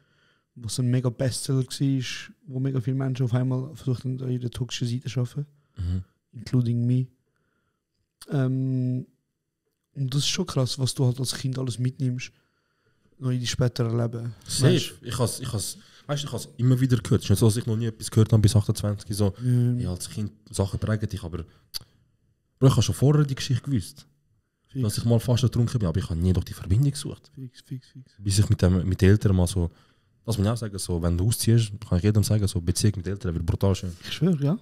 Was ein mega Bestseller war, wo mega viele Menschen auf einmal versucht haben, an ihrer toxischen Seite zu arbeiten. Mhm. Including me. Und das ist schon krass, was du halt als Kind alles mitnimmst, noch in die späteren Leben. Safe. Ich has immer wieder gehört. Es ist nicht so, dass ich noch nie etwas gehört habe bis 28. So, ja, als Kind Sachen prägen dich, aber Bro, ich habe schon vorher die Geschichte gewusst. Dass ich mal fast ertrunken bin, aber ich habe nie doch die Verbindung gesucht. Fix. Bis ich mit den Eltern mal so, das muss ich auch sagen, so, wenn du ausziehst, kann ich jedem sagen, so Beziehung mit Eltern wird brutal schön. Ich schwöre, ja.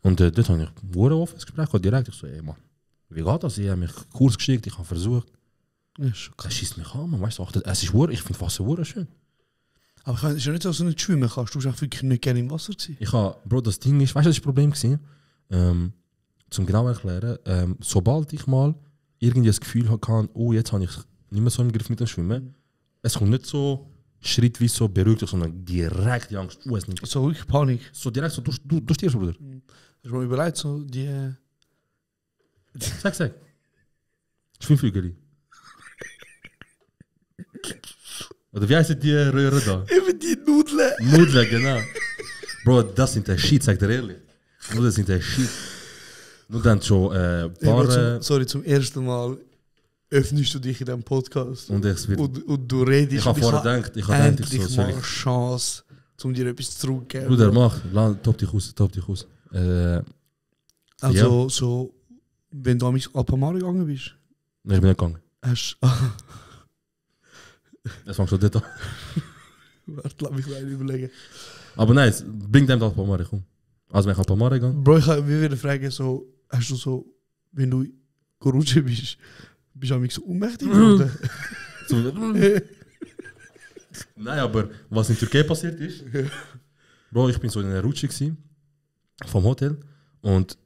Und dort habe ich ein offenes Gespräch gehabt, direkt. Ich so, ey Mann, wie geht das? Ich habe mich Kurs geschickt, ich habe versucht. Ja, ist schon Das krass. schießt mich an, man. Weißt du, es ist ich finde Wasser schön. Aber es ist ja nicht so, dass du nicht schwimmen kannst. Du bist auch wirklich nicht gerne im Wasser gewesen. Ich habe, Bro, das Ding ist, weißt du, das ist das Problem gewesen? Zum genau erklären, sobald ich mal irgendwie das Gefühl hatte, oh, jetzt habe ich nicht mehr so im Griff mit dem Schwimmen, es kommt nicht so schrittweise so beruhigt, sondern direkt die Angst, es nimmt. So wirklich Panik. So direkt so, du stirbst, Bruder. Hast du mal überlegt, so die... Sag. Schwimmflügel. Oder wie heißt die Röhre da? Eben die Nudeln. Nudeln, genau. Bro, das sind der Shit, sag dir ehrlich. Nur das sind der Shit. Nur dann schon paar... Sorry, zum ersten Mal öffnest du dich in diesem Podcast. Und du redest. Ich habe vorher gedacht, ich endlich so... mal Chance, um dir etwas zurückzugeben. Bruder, mach. Top dich aus. Also, so, wenn du am Alpamare gegangen bist. Nein, ich bin nicht gegangen. Hast Das fängt schon dort an. Warte, lass mich mal überlegen. Aber nein, bring dem Alpamare, komm. Also wenn ich Alpamare gehe... Bro, ich würde fragen, so, hast du so, wenn du gerutschen bist du am so ohnmächtig geworden? Nein, aber was in Türkei passiert ist... Bro, ich bin so in einer Rutsche gewesen, vom Hotel und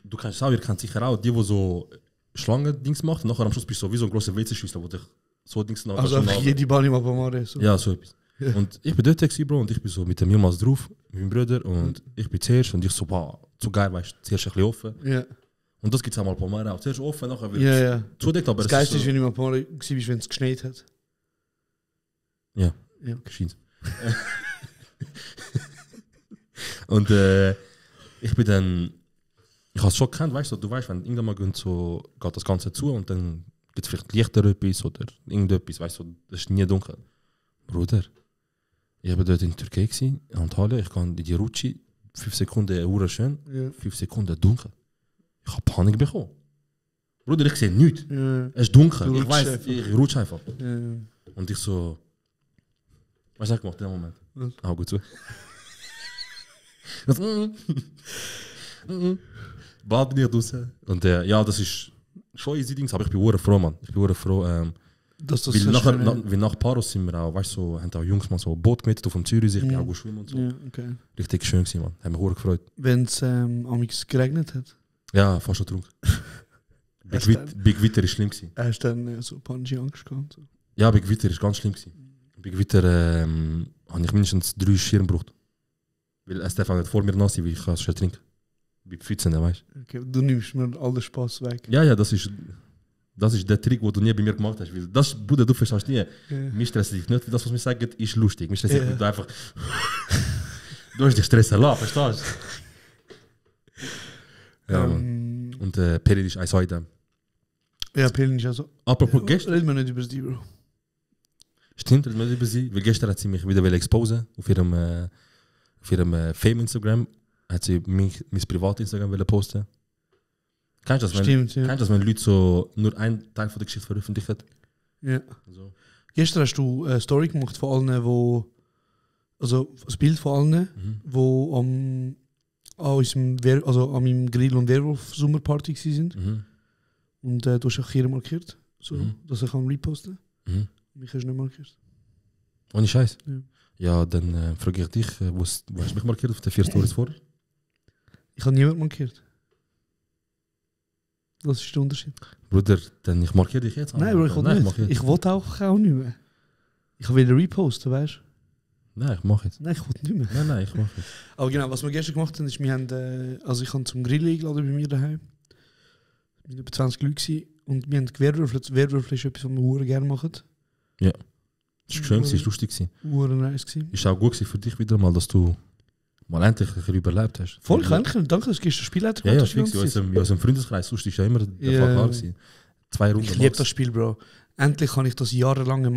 du kennst auch, ihr kennt sicher auch die so Schlangen-Dings macht und nachher am Schluss bist du so wie so ein grosser WC-Schüssel, wo dich so Dings nach... Also einfach jede Bahn im Alpamare. So. Ja, so etwas. Ja. Und ich bin dort gewesen, Bro, und ich bin so mit dem Jürmals drauf, mit meinem Bruder, und ich bin zuerst und ich so, boah, zu geil, weißt du, zuerst ein bisschen offen. Ja. Und das gibt es auch mal ein paar Mal auch. Zuerst offen, nachher wieder zudeckt, aber das Geilste ist, wenn du im Alpamare warst, wenn es geschneit hat. Ja, okay. Scheint. Und ich bin dann, ich habe es schon gekannt, weißt du, wenn irgendwann mal geht das Ganze zu und dann gibt es vielleicht Lichter etwas oder irgendetwas, weißt du, das ist nie dunkel. Bruder, ich war dort in der Türkei, in Antalya, ich gehe in die Rutsche, 5 Sekunden urschön, 5 Sekunden dunkel. Ich habe Panik bekommen. Bruder, ich sehe nichts. Es ist dunkel, ich weiß, ich rutsche einfach. Und ich so, was habe ich gemacht in dem Moment? Ah, gut so. Bad nicht raus. Und ja, das ist schon easy Dings, aber ich bin froh, Mann. Ich bin froh, dass das weil nach Paros sind wir auch, weißt du, haben auch Jungs mal so ein Boot gemietet auf dem Zürichsee, ich bin auch schwimmen und so. Ja, okay. Richtig schön gewesen, Mann. Haben mich gefreut. Wenn es geregnet hat? Ja, fast schon trunk. Bei Gewitter ist schlimm gewesen. Hast du dann so Bungee-Angst gehabt? So? Ja, bei Gewitter ist ganz schlimm gewesen. Bei Gewitter habe ich mindestens 3 Schirme gebraucht. Weil es darf nicht vor mir nass sein, weil ich kann es schon trinken. Bei Pfützen, weißt du. Okay, du nimmst mir all den Spaß weg. Ja, das ist der Trick, den du nie bei mir gemacht hast. Weil das, Bruder, du verstehst nie. Mich stresst dich nicht. Das, was wir sagen, ist lustig. Mich stresst dich einfach... Du hast dich stressen lassen, verstehst du? Ja, Mann. Und Peri ist eins heute. Ja, Peri ist also... Apropos gestern... Reden wir nicht über sie, Bro. Stimmt, reden wir nicht über sie. Weil gestern hat sie mich wieder exposen auf ihrem Fame-Instagram. Hat sie mein Privat-Instagram posten. Kennst du das, Stimmt, kennst du das, wenn Leute so nur einen Teil von der Geschichte veröffentlichen? Ja. So. Gestern hast du eine Story gemacht von allen, wo... Also das Bild von allen, wo an meinem Grill- und Werwolf-Sommerparty sind. Und du hast auch hier markiert, so, dass ich reposten kann. Mich hast du nicht markiert. Ohne Scheiß? Ja, dann frage ich dich, wo hast du mich markiert auf den 4 Stories vor? Ich habe niemand markiert. Das ist der Unterschied. Bruder, dann ich markiere dich jetzt. Nein, Bro, ich will nicht. Ich will auch nicht mehr. Ich will reposten, weißt du? Nein, ich mache jetzt. Nein, ich will nicht mehr. Nein, ich mache jetzt. Aber genau, was wir gestern gemacht haben, ist, wir haben, also ich habe zum Grillen eingeladen bei mir daheim. Wir waren über 20 Leute gewesen, und wir haben gewürfelt. Werwürfel ist etwas, was wir gerne machen. Ja. Es war schön, es war lustig. Nice gewesen. Ist auch gut für dich wieder mal, dass du mal endlich ein bisschen überlebt hast. Voll, danke, dass du gestern Spielleiter ja, fix. Aus dem Freundeskreis, sonst ist ja immer der Fall klar gewesen. 2 Runden. Ich liebe das Spiel, Bro. Endlich kann ich das jahrelange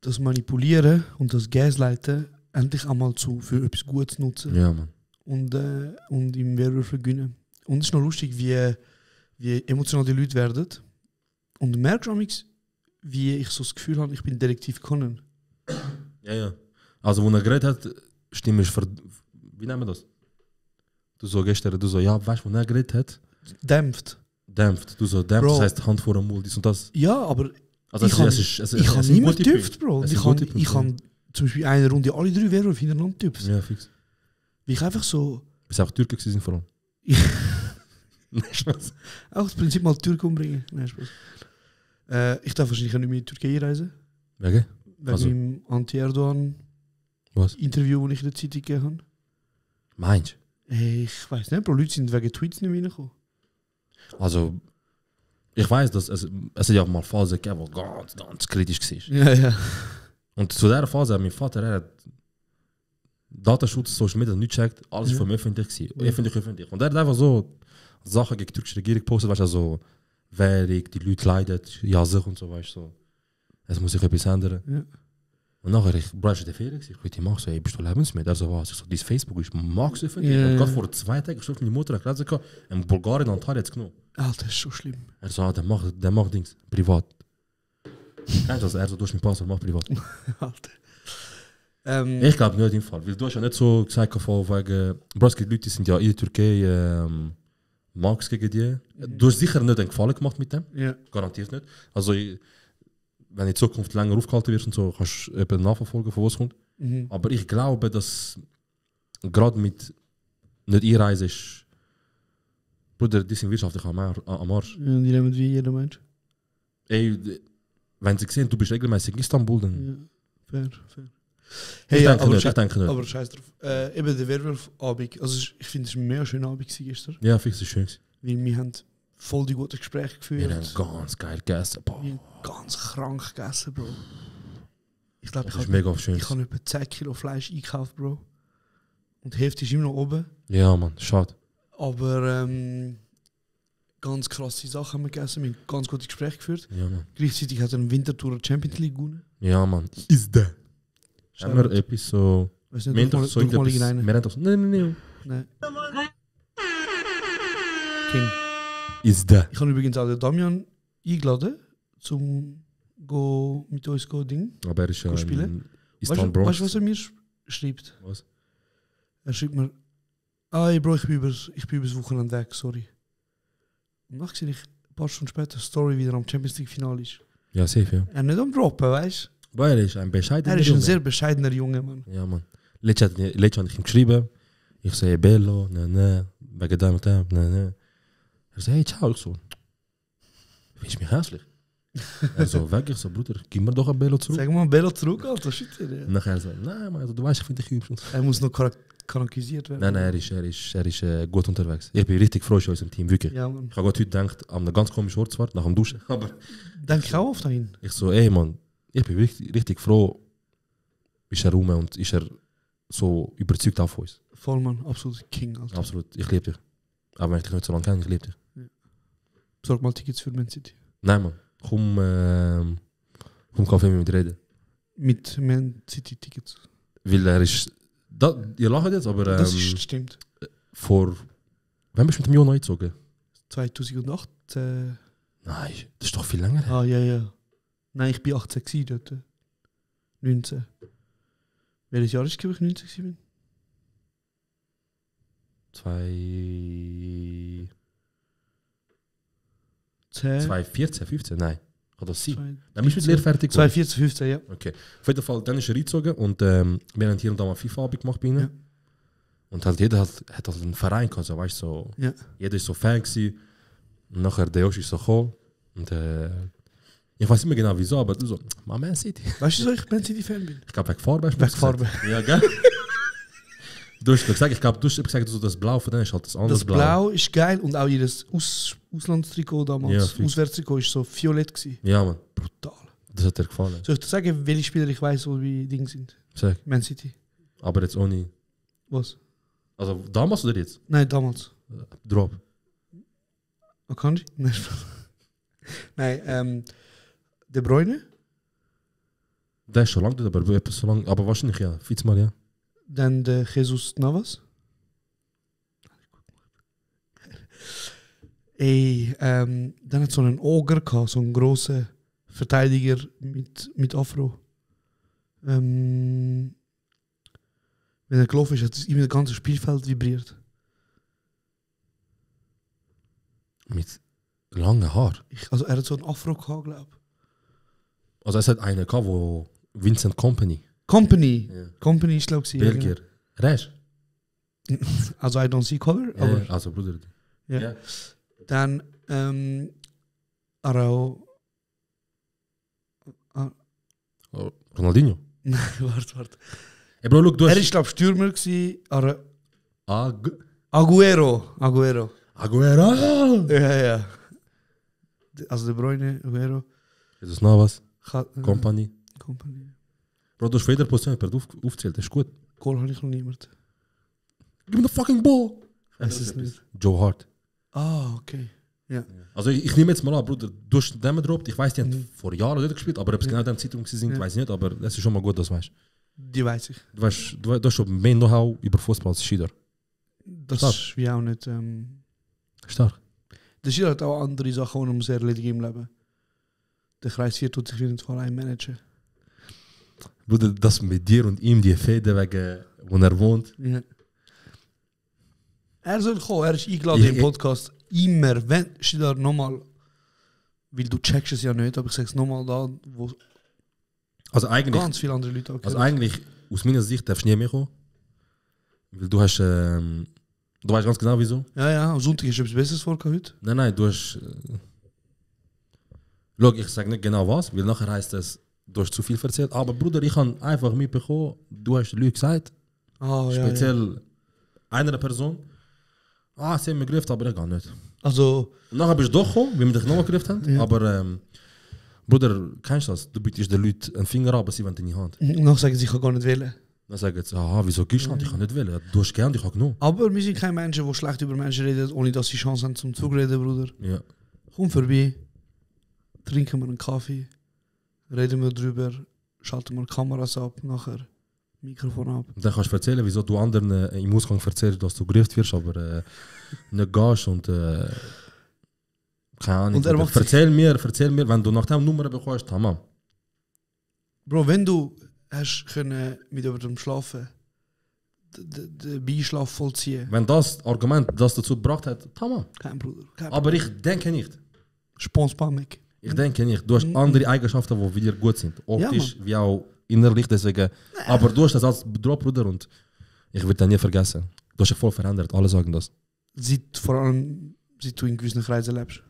das Manipulieren und das Gaslighten endlich einmal für etwas Gutes nutzen. Ja, Mann. Und im Werwürfel gewinnen. Und es ist noch lustig, wie emotional die Leute werden. Und du merkst auch, wie ich so das Gefühl habe, ich bin Detektiv Conan. Ja. Also, wo er geredet hat, Stimme ist wie nennen wir das? Du so gestern, ja, weißt du, wo er geredet hat? Dämpft. Du so dämpft, das heisst Hand vor dem Mund, dies und das. Ja, aber also ich habe nicht mehr getüpft, Bro. Ich habe zum Beispiel eine Runde alle 3 Werwölfe hintereinander getüpft. Ja, fix. Wie ich einfach so... Bist du auch Türke gewesen vor allem? Nein, Spaß. Auch das Prinzip mal Türken umbringen. Nein, Spaß. Ich darf wahrscheinlich nicht mehr in die Türkei reisen. Wegen? Wegen meinem Anti-Erdogan-Interview, das ich in der Zeitung gegeben habe. Meinst du? Ich weiß nicht, Bro. Leute sind wegen Tweets nicht mehr reingekommen. Also Ich weiß, dass es hat ja auch mal Phasen gegeben, wo ganz kritisch war. Ja, ja. Und zu dieser Phase hat mein Vater, er hat Datenschutz, Social Media nicht gecheckt, alles Ja. für mich öffentlich gewesen. Öffentlich. Und er hat einfach so Sachen gegen die türkische Regierung gepostet, weißt du, so Währung, die Leute leiden, ja sich und so, weißt du, so. Es muss sich etwas ändern. Ja. Und nachher, ich war in der Ferien, ich wollte machen, so, ey, bist du lebensmit? Also was? Ich so, dieses Facebook ist max öffentlich. Ja. Und gerade vor 2 Tagen, ich meine Mutter, ich hatte in Bulgarien und Antalya jetzt genommen. Alter, das ist so schlimm. Er so, der macht Dings, privat. Kennst du das? Er so, du hast mein Passwort, mach privat. Alter. Ich glaube nicht im Fall, weil du hast ja nicht so gesagt, von wegen, Bro, es gibt Leute, die sind ja in der Türkei Max gegen die. Du hast sicher nicht einen Gefallen gemacht mit dem, Ja. garantiert nicht. Also, wenn du in Zukunft länger aufgehalten wirst und so, kannst du eben nachverfolgen, von was kommt. Mhm. Aber ich glaube, dass gerade mit nicht Einreise ist, Bruder, die sind wirtschaftlich am Arsch. Ja, die nehmen wie jeder Mensch. Ey, wenn sie sehen, du bist regelmäßig in Istanbul, dann... Ja, fair. Ich denke aber nicht, ich denke nicht. Aber scheiß drauf. Eben der Werwolf-Abend, also ich finde es ein mega schöner Abend gewesen gestern. Ja, fix ist schön. Weil wir haben voll die guten Gespräche Wir geführt. haben ganz geil gegessen. Boah. Wir haben ganz krank gegessen, Bro. Ich glaube, Das ist mega schön. ich habe etwa 10 Kilo Fleisch eingekauft, Bro. Und die Hälfte ist immer noch oben. Ja, Mann, schade. Aber ganz krasse Sachen haben wir gegessen. Wir haben ganz gute Gespräche geführt. Ja, Mann. Gleichzeitig hat er einen Wintertour Champions League gewonnen. Ja, Mann. Ist der. Haben wir etwas so... Weißt Wir du haben nicht, doch doch so mal irgendetwas... irgendeinen. Wir haben doch so... Nein. Nein. King. Ist der. Ich habe übrigens auch den Damian eingeladen, zum mit uns Ding. Aber er ist ja spielen? in Weißt du, Bronx. was er mir schreibt? Was? Er schreibt mir, hey Bro, ich bin übers Wochenende weg, sorry. Und dann sehe ich ein paar Stunden später Story wieder am Champions League Finale ist. Ja, safe, ja. Er nicht am Droppen, weißt du? Weil er ist ein bescheidener Er ist ein Junge. sehr bescheidener Junge, Mann. Ja, Mann. Letztes habe ich ihm geschrieben. Ich so, hey, Bello, ne, wegen dem und dem, ne. Er so, hey, ciao. Ich so, findest du mich hässlich? Er so, weg. Ich so, Bruder, gib mir doch ein Bello zurück. Sag mal, Bello zurück, Alter, shit. Ja. Und nachher so, nein, Mann, also, du weißt, ich finde dich hübsch. Er muss noch charakterisiert werden. Nein, er ist gut unterwegs. Ich bin richtig froh in unserem Team, wirklich. Ja, Mann. Ich habe heute gedacht, an einem ganz komischen Ort zwar, nach dem Duschen. Aber Denke ich auch oft dahin. ich so, ey, Mann, ich bin richtig froh, ist er rum und ist er so überzeugt auf uns. Voll, Mann, absolut King, Alter. Absolut, ich liebe dich. Aber wenn ich dich nicht so lange kenne, ich liebe dich. Besorg mal Tickets für Man City. Nein, Mann. Komm Kaffee mit reden. Mit Man City Tickets. Weil er ist... ihr lacht jetzt, aber Das stimmt. wann bist du mit dem Jonas eingezogen? 2008. Nein, das ist doch viel länger her. Ah, ja. Nein, ich bin 18 gewesen dort. 19. Welches Jahr ist, glaube ich, 19 gewesen? 2014, 15? Nein. Kann das sein? 2014, Dann bist du mit Lehre fertig geworden. 15, ja. Okay. Auf jeden Fall, dann ist er eingezogen und wir haben hier und da mal FIFA-Abend gemacht bei ihnen. Ja. Und halt jeder hat halt einen Verein gehabt, so, weißt, so, Ja. jeder ist so Fan gewesen. Und nachher der Josh ist so gekommen. Und ich weiß nicht mehr genau wieso, aber du so, Man City. Weißt du, wieso ich Man City-Fan bin? Ich glaube, wegen Farbe hast du Wegen gesagt. Farbe. Ja, gell? Du hast gesagt, ich glaube, du hast gesagt, so das Blau von denen ist halt das andere Das Blau ist geil und auch ihr Auslandstrikot damals, Ja, fix. Auswärtstrikot, ist so violett gewesen. Ja, Mann. Brutal. Das hat dir gefallen. Soll ich dir sagen, welche Spieler ich weiß, wo wie Ding sind? Sag. Man City. Aber jetzt ohne. Was? Also damals oder jetzt? Nein, damals. Drop. Akanji? Nein, Spaß. Nein, De Bruyne, Der ist schon lange dort, aber etwas so lang. Aber wahrscheinlich ja. Viermal, ja. dann der Jesus Navas. Ey, dann hat so einen Oger gehabt, so einen grossen Verteidiger mit Afro. Wenn er gelaufen ist, hat es ihm das ganze Spielfeld vibriert. Mit langen Haar. Also er hat so einen Afro gehabt, glaube ich. Also es hat einen gehabt, wo Vincent Company. Company. Ja. Company ist, glaube ich, Belgier. Resch? Also I don't see color, aber Ja, also Bruder. ja. Ja. Dann Arau. Oh, Ronaldinho. Nein, warte. Ey, Bro, look, du Er hast... ist, glaube ich, Stürmer gewesen. Aguero. Aguero. Aguero! Ja. Also De Bruyne, Aguero. Jesus Navas, Company. Company. Bro, du hast für jede Position aufzählt, das ist gut. Goal habe ich noch niemand. Give me the fucking ball! Es ist nicht. Joe Hart. Ah, okay. Ja. Also ich nehme jetzt mal an, Bruder, du hast den gedroppt, ich weiß, die haben vor Jahren dort gespielt, aber ob es genau in dem Zeitraum sind, weiß ich nicht, aber es ist schon mal gut, dass du weißt. Die weiß ich. Du hast schon mehr Know-how über Fußball als Schieder. Das Stark. ist wie auch nicht... Stark. Der Schieder hat auch andere Sachen, die er muss erledigen im Leben. Der Kreis 4 tut sich wieder nicht allein managen. Bruder, das mit dir und ihm, die Fäden wegen, wo er wohnt. Ja. Er soll kommen, er ist eingeladen im Podcast. Immer, wenn Schieder nochmal... Weil du checkst es ja nicht, aber ich sage es nochmal da, wo Also eigentlich, ganz viele andere Leute auch also eigentlich, aus meiner Sicht darfst du nie mehr kommen. Weil du hast, du weißt ganz genau wieso. Ja, am Sonntag ist etwas Besseres vorgekommen heute. Nein, du hast, schau, ich sage nicht genau was, weil nachher heisst es, du hast zu viel erzählt. Aber Bruder, ich habe einfach mitbekommen, du hast Leute gesagt, speziell einer Person, sie haben mich gerufen, aber ich gar nicht. Also... Und nachher bist du doch gekommen, wie wir dich nochmal gerufen haben, Ja. aber Bruder, kennst du das? Du bietest den Leuten einen Finger ab, aber sie wollen deine Hand. Und dann sagen sie, ich kann gar nicht wählen. Dann sagen sie, wieso gibst du Hand? Ich kann nicht wählen. Du hast gern, ich habe genommen. Aber wir sind keine Menschen, die schlecht über Menschen reden, ohne dass sie Chance haben zum Zugreden, Bruder. Ja. Komm vorbei, trinken wir einen Kaffee, reden wir drüber, schalten wir Kameras ab, nachher Mikrofon ab. Und dann kannst du erzählen, wieso du anderen im Ausgang erzählst, dass du gerufen wirst, aber nicht gehst und keine Ahnung. Und er Bruder. macht erzähl mir, wenn du nach dem Nummer bekommst, tamam. Bro, wenn du hast können mit jemandem schlafen, den Beischlaf vollziehen, Wenn das Argument das dazu gebracht hat, tamam. kein Bruder. Kein Aber ich denke nicht. Sponspamek. Ich denke nicht. Du hast andere Eigenschaften, die wieder gut sind. Optisch, wie auch innerlich, deswegen. Aber du hast das als Drop, Bruder, und ich würde das nie vergessen. Du hast dich voll verändert, alle sagen das. Vor allem, seit du in gewissen Kreisen lebst.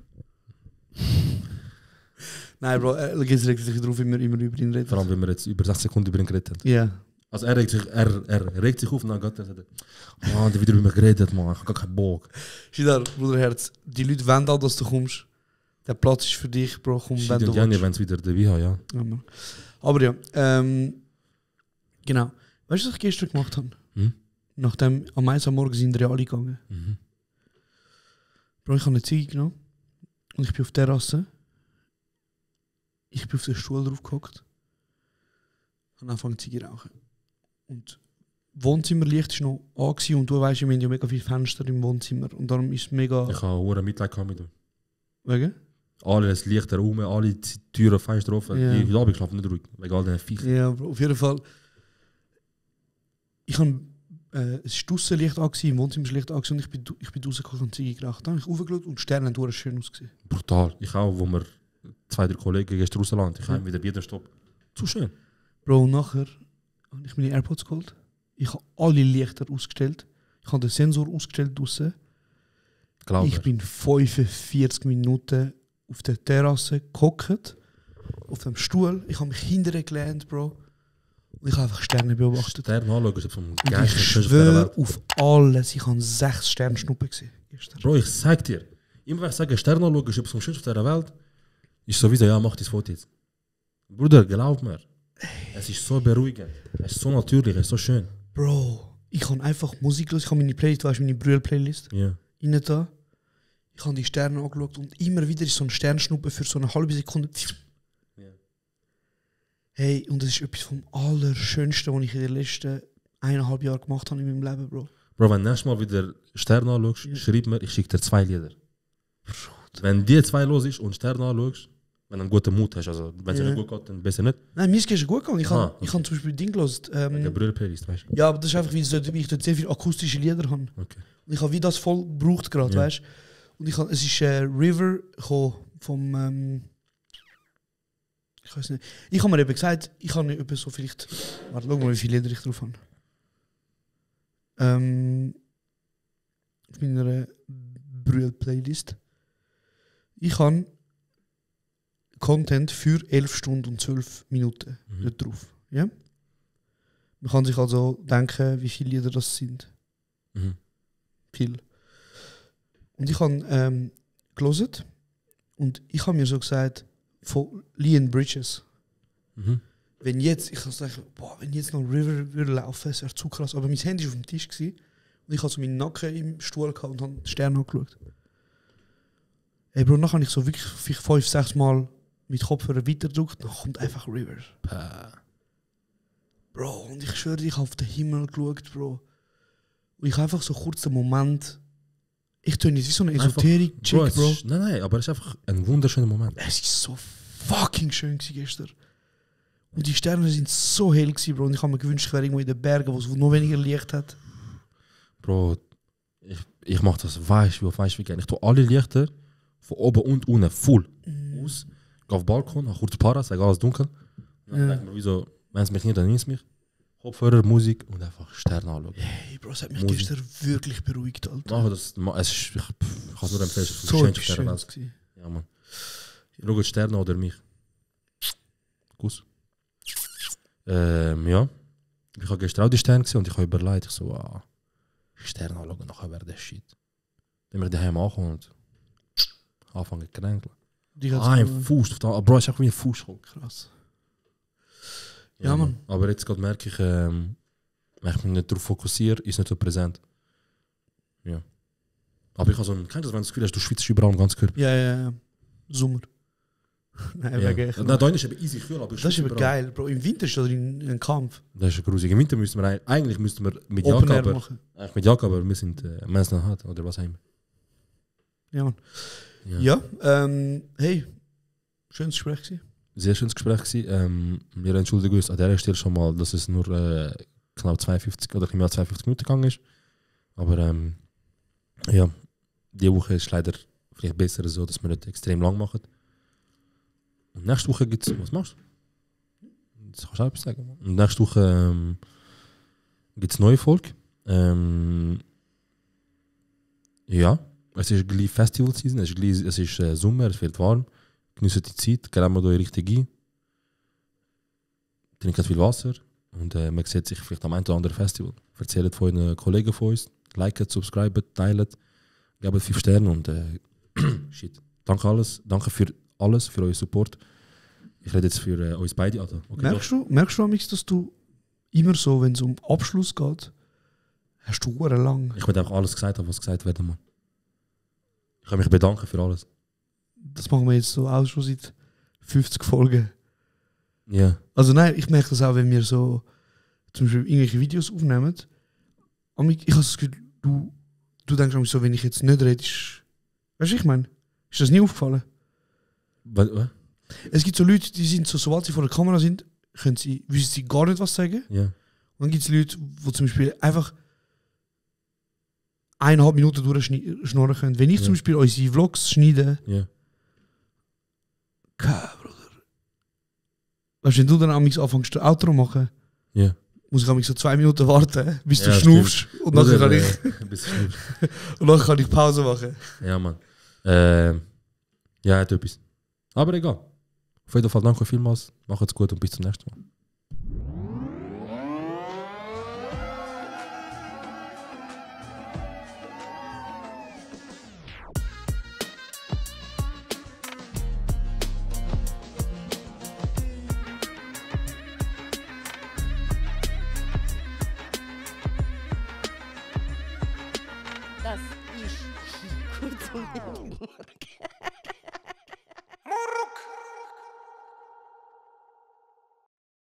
Nein, Bro, er regt sich drauf, immer über ihn reden. Vor allem, wenn wir jetzt über 6 Sekunden über ihn geredet haben. Ja. Also er regt sich auf und dann geht er und sagt, der wieder über mich geredet, man, ich habe gar keinen Bock. Schidar, Bruderherz, die Leute wollen auch, dass du kommst. Der Platz ist für dich, Bro, komm, wenn du Janni, willst. wenn es wieder dabei hat, ja. Ja, Mann. Aber ja, genau. Weißt du, was ich gestern gemacht habe? Hm? Nachdem am 1 am Morgen sind wir alle gegangen. Mhm. Bro, ich habe eine Ziege genommen und ich bin auf der Terrasse. Ich bin auf den Stuhl drauf gehockt und angefangen Ziege zu rauchen. Und Wohnzimmerlicht war noch an und du weißt, wir haben ja mega viele Fenster im Wohnzimmer und darum ist es mega... Ich habe hohe Mitleid gehabt mit ihm. Wegen? Alles Licht herum, alle Türen, Fenster offen. Ja. Ich glaube, ich schlafe nicht ruhig, wegen all diesen Viechen. Ja, Bro, auf jeden Fall. Ich habe es ist draussen Licht an, im Wohnzimmer ist Licht an und ich bin rausgekommen und Ziege geraucht. Dann habe ich aufgeschaut und die Sterne haben schön ausgesehen. Brutal. Ich auch, wo wir 2, 3 Kollegen gestern rausgelandet, ich habe wieder bei jedem Stopp. Zu schön. Bro, und nachher habe ich meine AirPods geholt. Ich habe alle Lichter ausgestellt. Ich habe den Sensor ausgestellt draussen. Glaube Ich bin 45 Minuten auf der Terrasse gehockt, auf dem Stuhl. Ich habe mich hinterher gelehnt, Bro. Und ich habe einfach Sterne beobachtet. Sterne anschauen, ist vom Und ich geilsten auf der schwöre Welt. auf alles. Ich habe 6 Sternschnuppen gesehen gestern. Bro, ich sag dir, immer wenn ich sage, Sterne anschauen ist etwas vom Schönsten auf der Welt, ist sowieso, ja, mach das Foto jetzt. Bruder, glaub mir. Es ist so beruhigend. Es ist so natürlich, es ist so schön. Bro, ich habe einfach Musik los. Ich habe meine Playlist, weißt du, meine Brühl-Playlist. Ja. Rein da. Ich habe die Sterne angeschaut und immer wieder ist so ein Sternschnuppe für so eine halbe Sekunde. Ja. Hey, und das ist etwas vom Allerschönsten, was ich in den letzten 1,5 Jahren gemacht habe in meinem Leben, Bro. Bro, wenn du nächstes Mal wieder Sterne anschaust, Ja. schreib mir, ich schicke dir 2 Lieder. Wenn die 2 los ist und Sterne anschaust, wenn du einen guten Mut hast, also wenn es Ja. dir nicht gut geht, dann besser nicht. Nein, mir ist gestern gut gegangen. Ich Aha, habe okay. ich hab zum Beispiel Ding gehört. Wegen Brüder-Playlist, weißt du? Ja, aber das ist einfach, wie ich dort sehr viele akustische Lieder habe. Okay. Und ich habe wie das voll gebraucht gerade, Ja. weißt du? Und es ist River gekommen vom... ich weiß nicht. Ich habe mir eben gesagt, ich habe nicht etwa so vielleicht... Warte, schau mal, wie viele Lieder ich drauf habe. Auf meiner Brühl-Playlist. Ich habe Content für 11 Stunden und 12 Minuten dort drauf. Ja? Man kann sich also denken, wie viele Lieder das sind. Mhm. Viel. Und ich habe gelesen Und ich habe mir so gesagt, von Leon Bridges, wenn jetzt, ich kann sagen, boah, wenn jetzt noch River würde laufen, das wäre zu krass. Aber mein Handy war auf dem Tisch gewesen, und ich habe so meinen Nacken im Stuhl gehabt und habe den Stern angeschaut. Ey Bro, dann habe ich so wirklich 5-6 Mal mit Kopfhörer weiterdrückt, dann kommt einfach River. Bro, und ich schwöre, ich habe auf den Himmel geschaut, Bro. Und ich habe einfach so kurz den Moment, ich tue nicht wie so eine Esoterik-Chick, Bro. Nein, aber es ist einfach ein wunderschöner Moment. Es war so fucking schön gestern. Und die Sterne sind so hell gewesen, Bro. Und ich habe mir gewünscht, ich wäre irgendwo in den Bergen, wo es noch weniger Licht hat. Bro, ich mache das, weißt du wie gerne. Ich tue alle Lichter von oben und unten voll aus. Gehe auf den Balkon, habe kurz Para, sage alles dunkel. Dann denke ich mir, wieso, wenn es mich nicht, dann ist es mich. Kopfhörer, Musik und einfach Sterne anschauen. Hey, Bro, es hat mich gestern wirklich beruhigt, Alter. Mach das, ich kann es nur empfehlen, es ist So das schön Sterne. gewesen. Ja, Mann. Schau die Sterne oder mich. Kuss. Ja. Ich habe gestern auch die Sterne gesehen und ich habe überlegt, ich so, Sterne anschauen, nachher wäre das Shit. Dann bin ich daheim angekommen und anfangen zu kränkeln. Ein Fuß auf der Bro, ist auch wie ein Fuß. Krass. Ja, Mann. Aber jetzt gerade merke ich, wenn ich mich nicht darauf fokussiere, ist nicht so präsent. Ja. Aber ich habe so ein, kennst du das, wenn du das Gefühl hast, du schwitzt überall im ganzen Körper? Ja. Sommer. Nein, ja. echt. Nein, da ist eben easy kühl, aber das ist aber geil, Bro. Im Winter ist das ein Kampf. Das ist grusig. Im Winter müssten wir eigentlich mit Open Jacke, Air aber machen. Eigentlich mit Jacke, aber wir sind Men's noch hart oder was haben wir? Ja, Mann. Ja, hey, schönes Gespräch gewesen. Sehr schönes Gespräch gewesen. Wir entschuldigen uns an dieser Stelle schon mal, dass es nur knapp 52 oder mehr als 52 Minuten gegangen ist. Aber ja, diese Woche ist leider vielleicht besser so, dass wir nicht extrem lang machen. Und nächste Woche gibt es, was machst du? Das kannst du auch etwas sagen. Und nächste Woche gibt es eine neue Folge. Ja, es ist gleich Festival-Season, es ist Sommer, es wird warm. Geniessen die Zeit, gehen wir hier richtig ein. Trinken viel Wasser und man sieht sich vielleicht am einen oder anderen Festival. Erzählt von euren Kollegen von uns, liken, subscriben, teilen, geben 5 Sterne und shit. Danke für alles, für euren Support. Ich rede jetzt für uns beide. Also, okay, merkst du amigs, dass du immer so, wenn es um Abschluss geht, hast du lang. Ich will auch alles gesagt haben, was gesagt werden muss. Ich kann mich bedanken für alles. Das machen wir jetzt so auch schon seit 50 Folgen. Ja. Yeah. Also nein, ich merke das auch, wenn wir so zum Beispiel irgendwelche Videos aufnehmen. Ich habe das Gefühl, du denkst so, wenn ich jetzt nicht rede, weißt du, was ich meine? Ist das nie aufgefallen? Was? Es gibt so Leute, die sind so, sobald sie vor der Kamera sind, wissen sie gar nicht was sagen. Ja. Yeah. Und dann gibt es Leute, die zum Beispiel einfach 1,5 Minuten durchschnorren können. Wenn ich zum Beispiel unsere Vlogs schneide, Bruder. Weißt du, wenn du dann anfängst, das Outro machen, muss ich so 2 Minuten warten, bis du schnaufst. Und dann kann ich Pause machen. Ja, Mann. Ja, hat etwas. Aber egal. Auf jeden Fall danke vielmals. Macht's gut und bis zum nächsten Mal. Das ist kurz und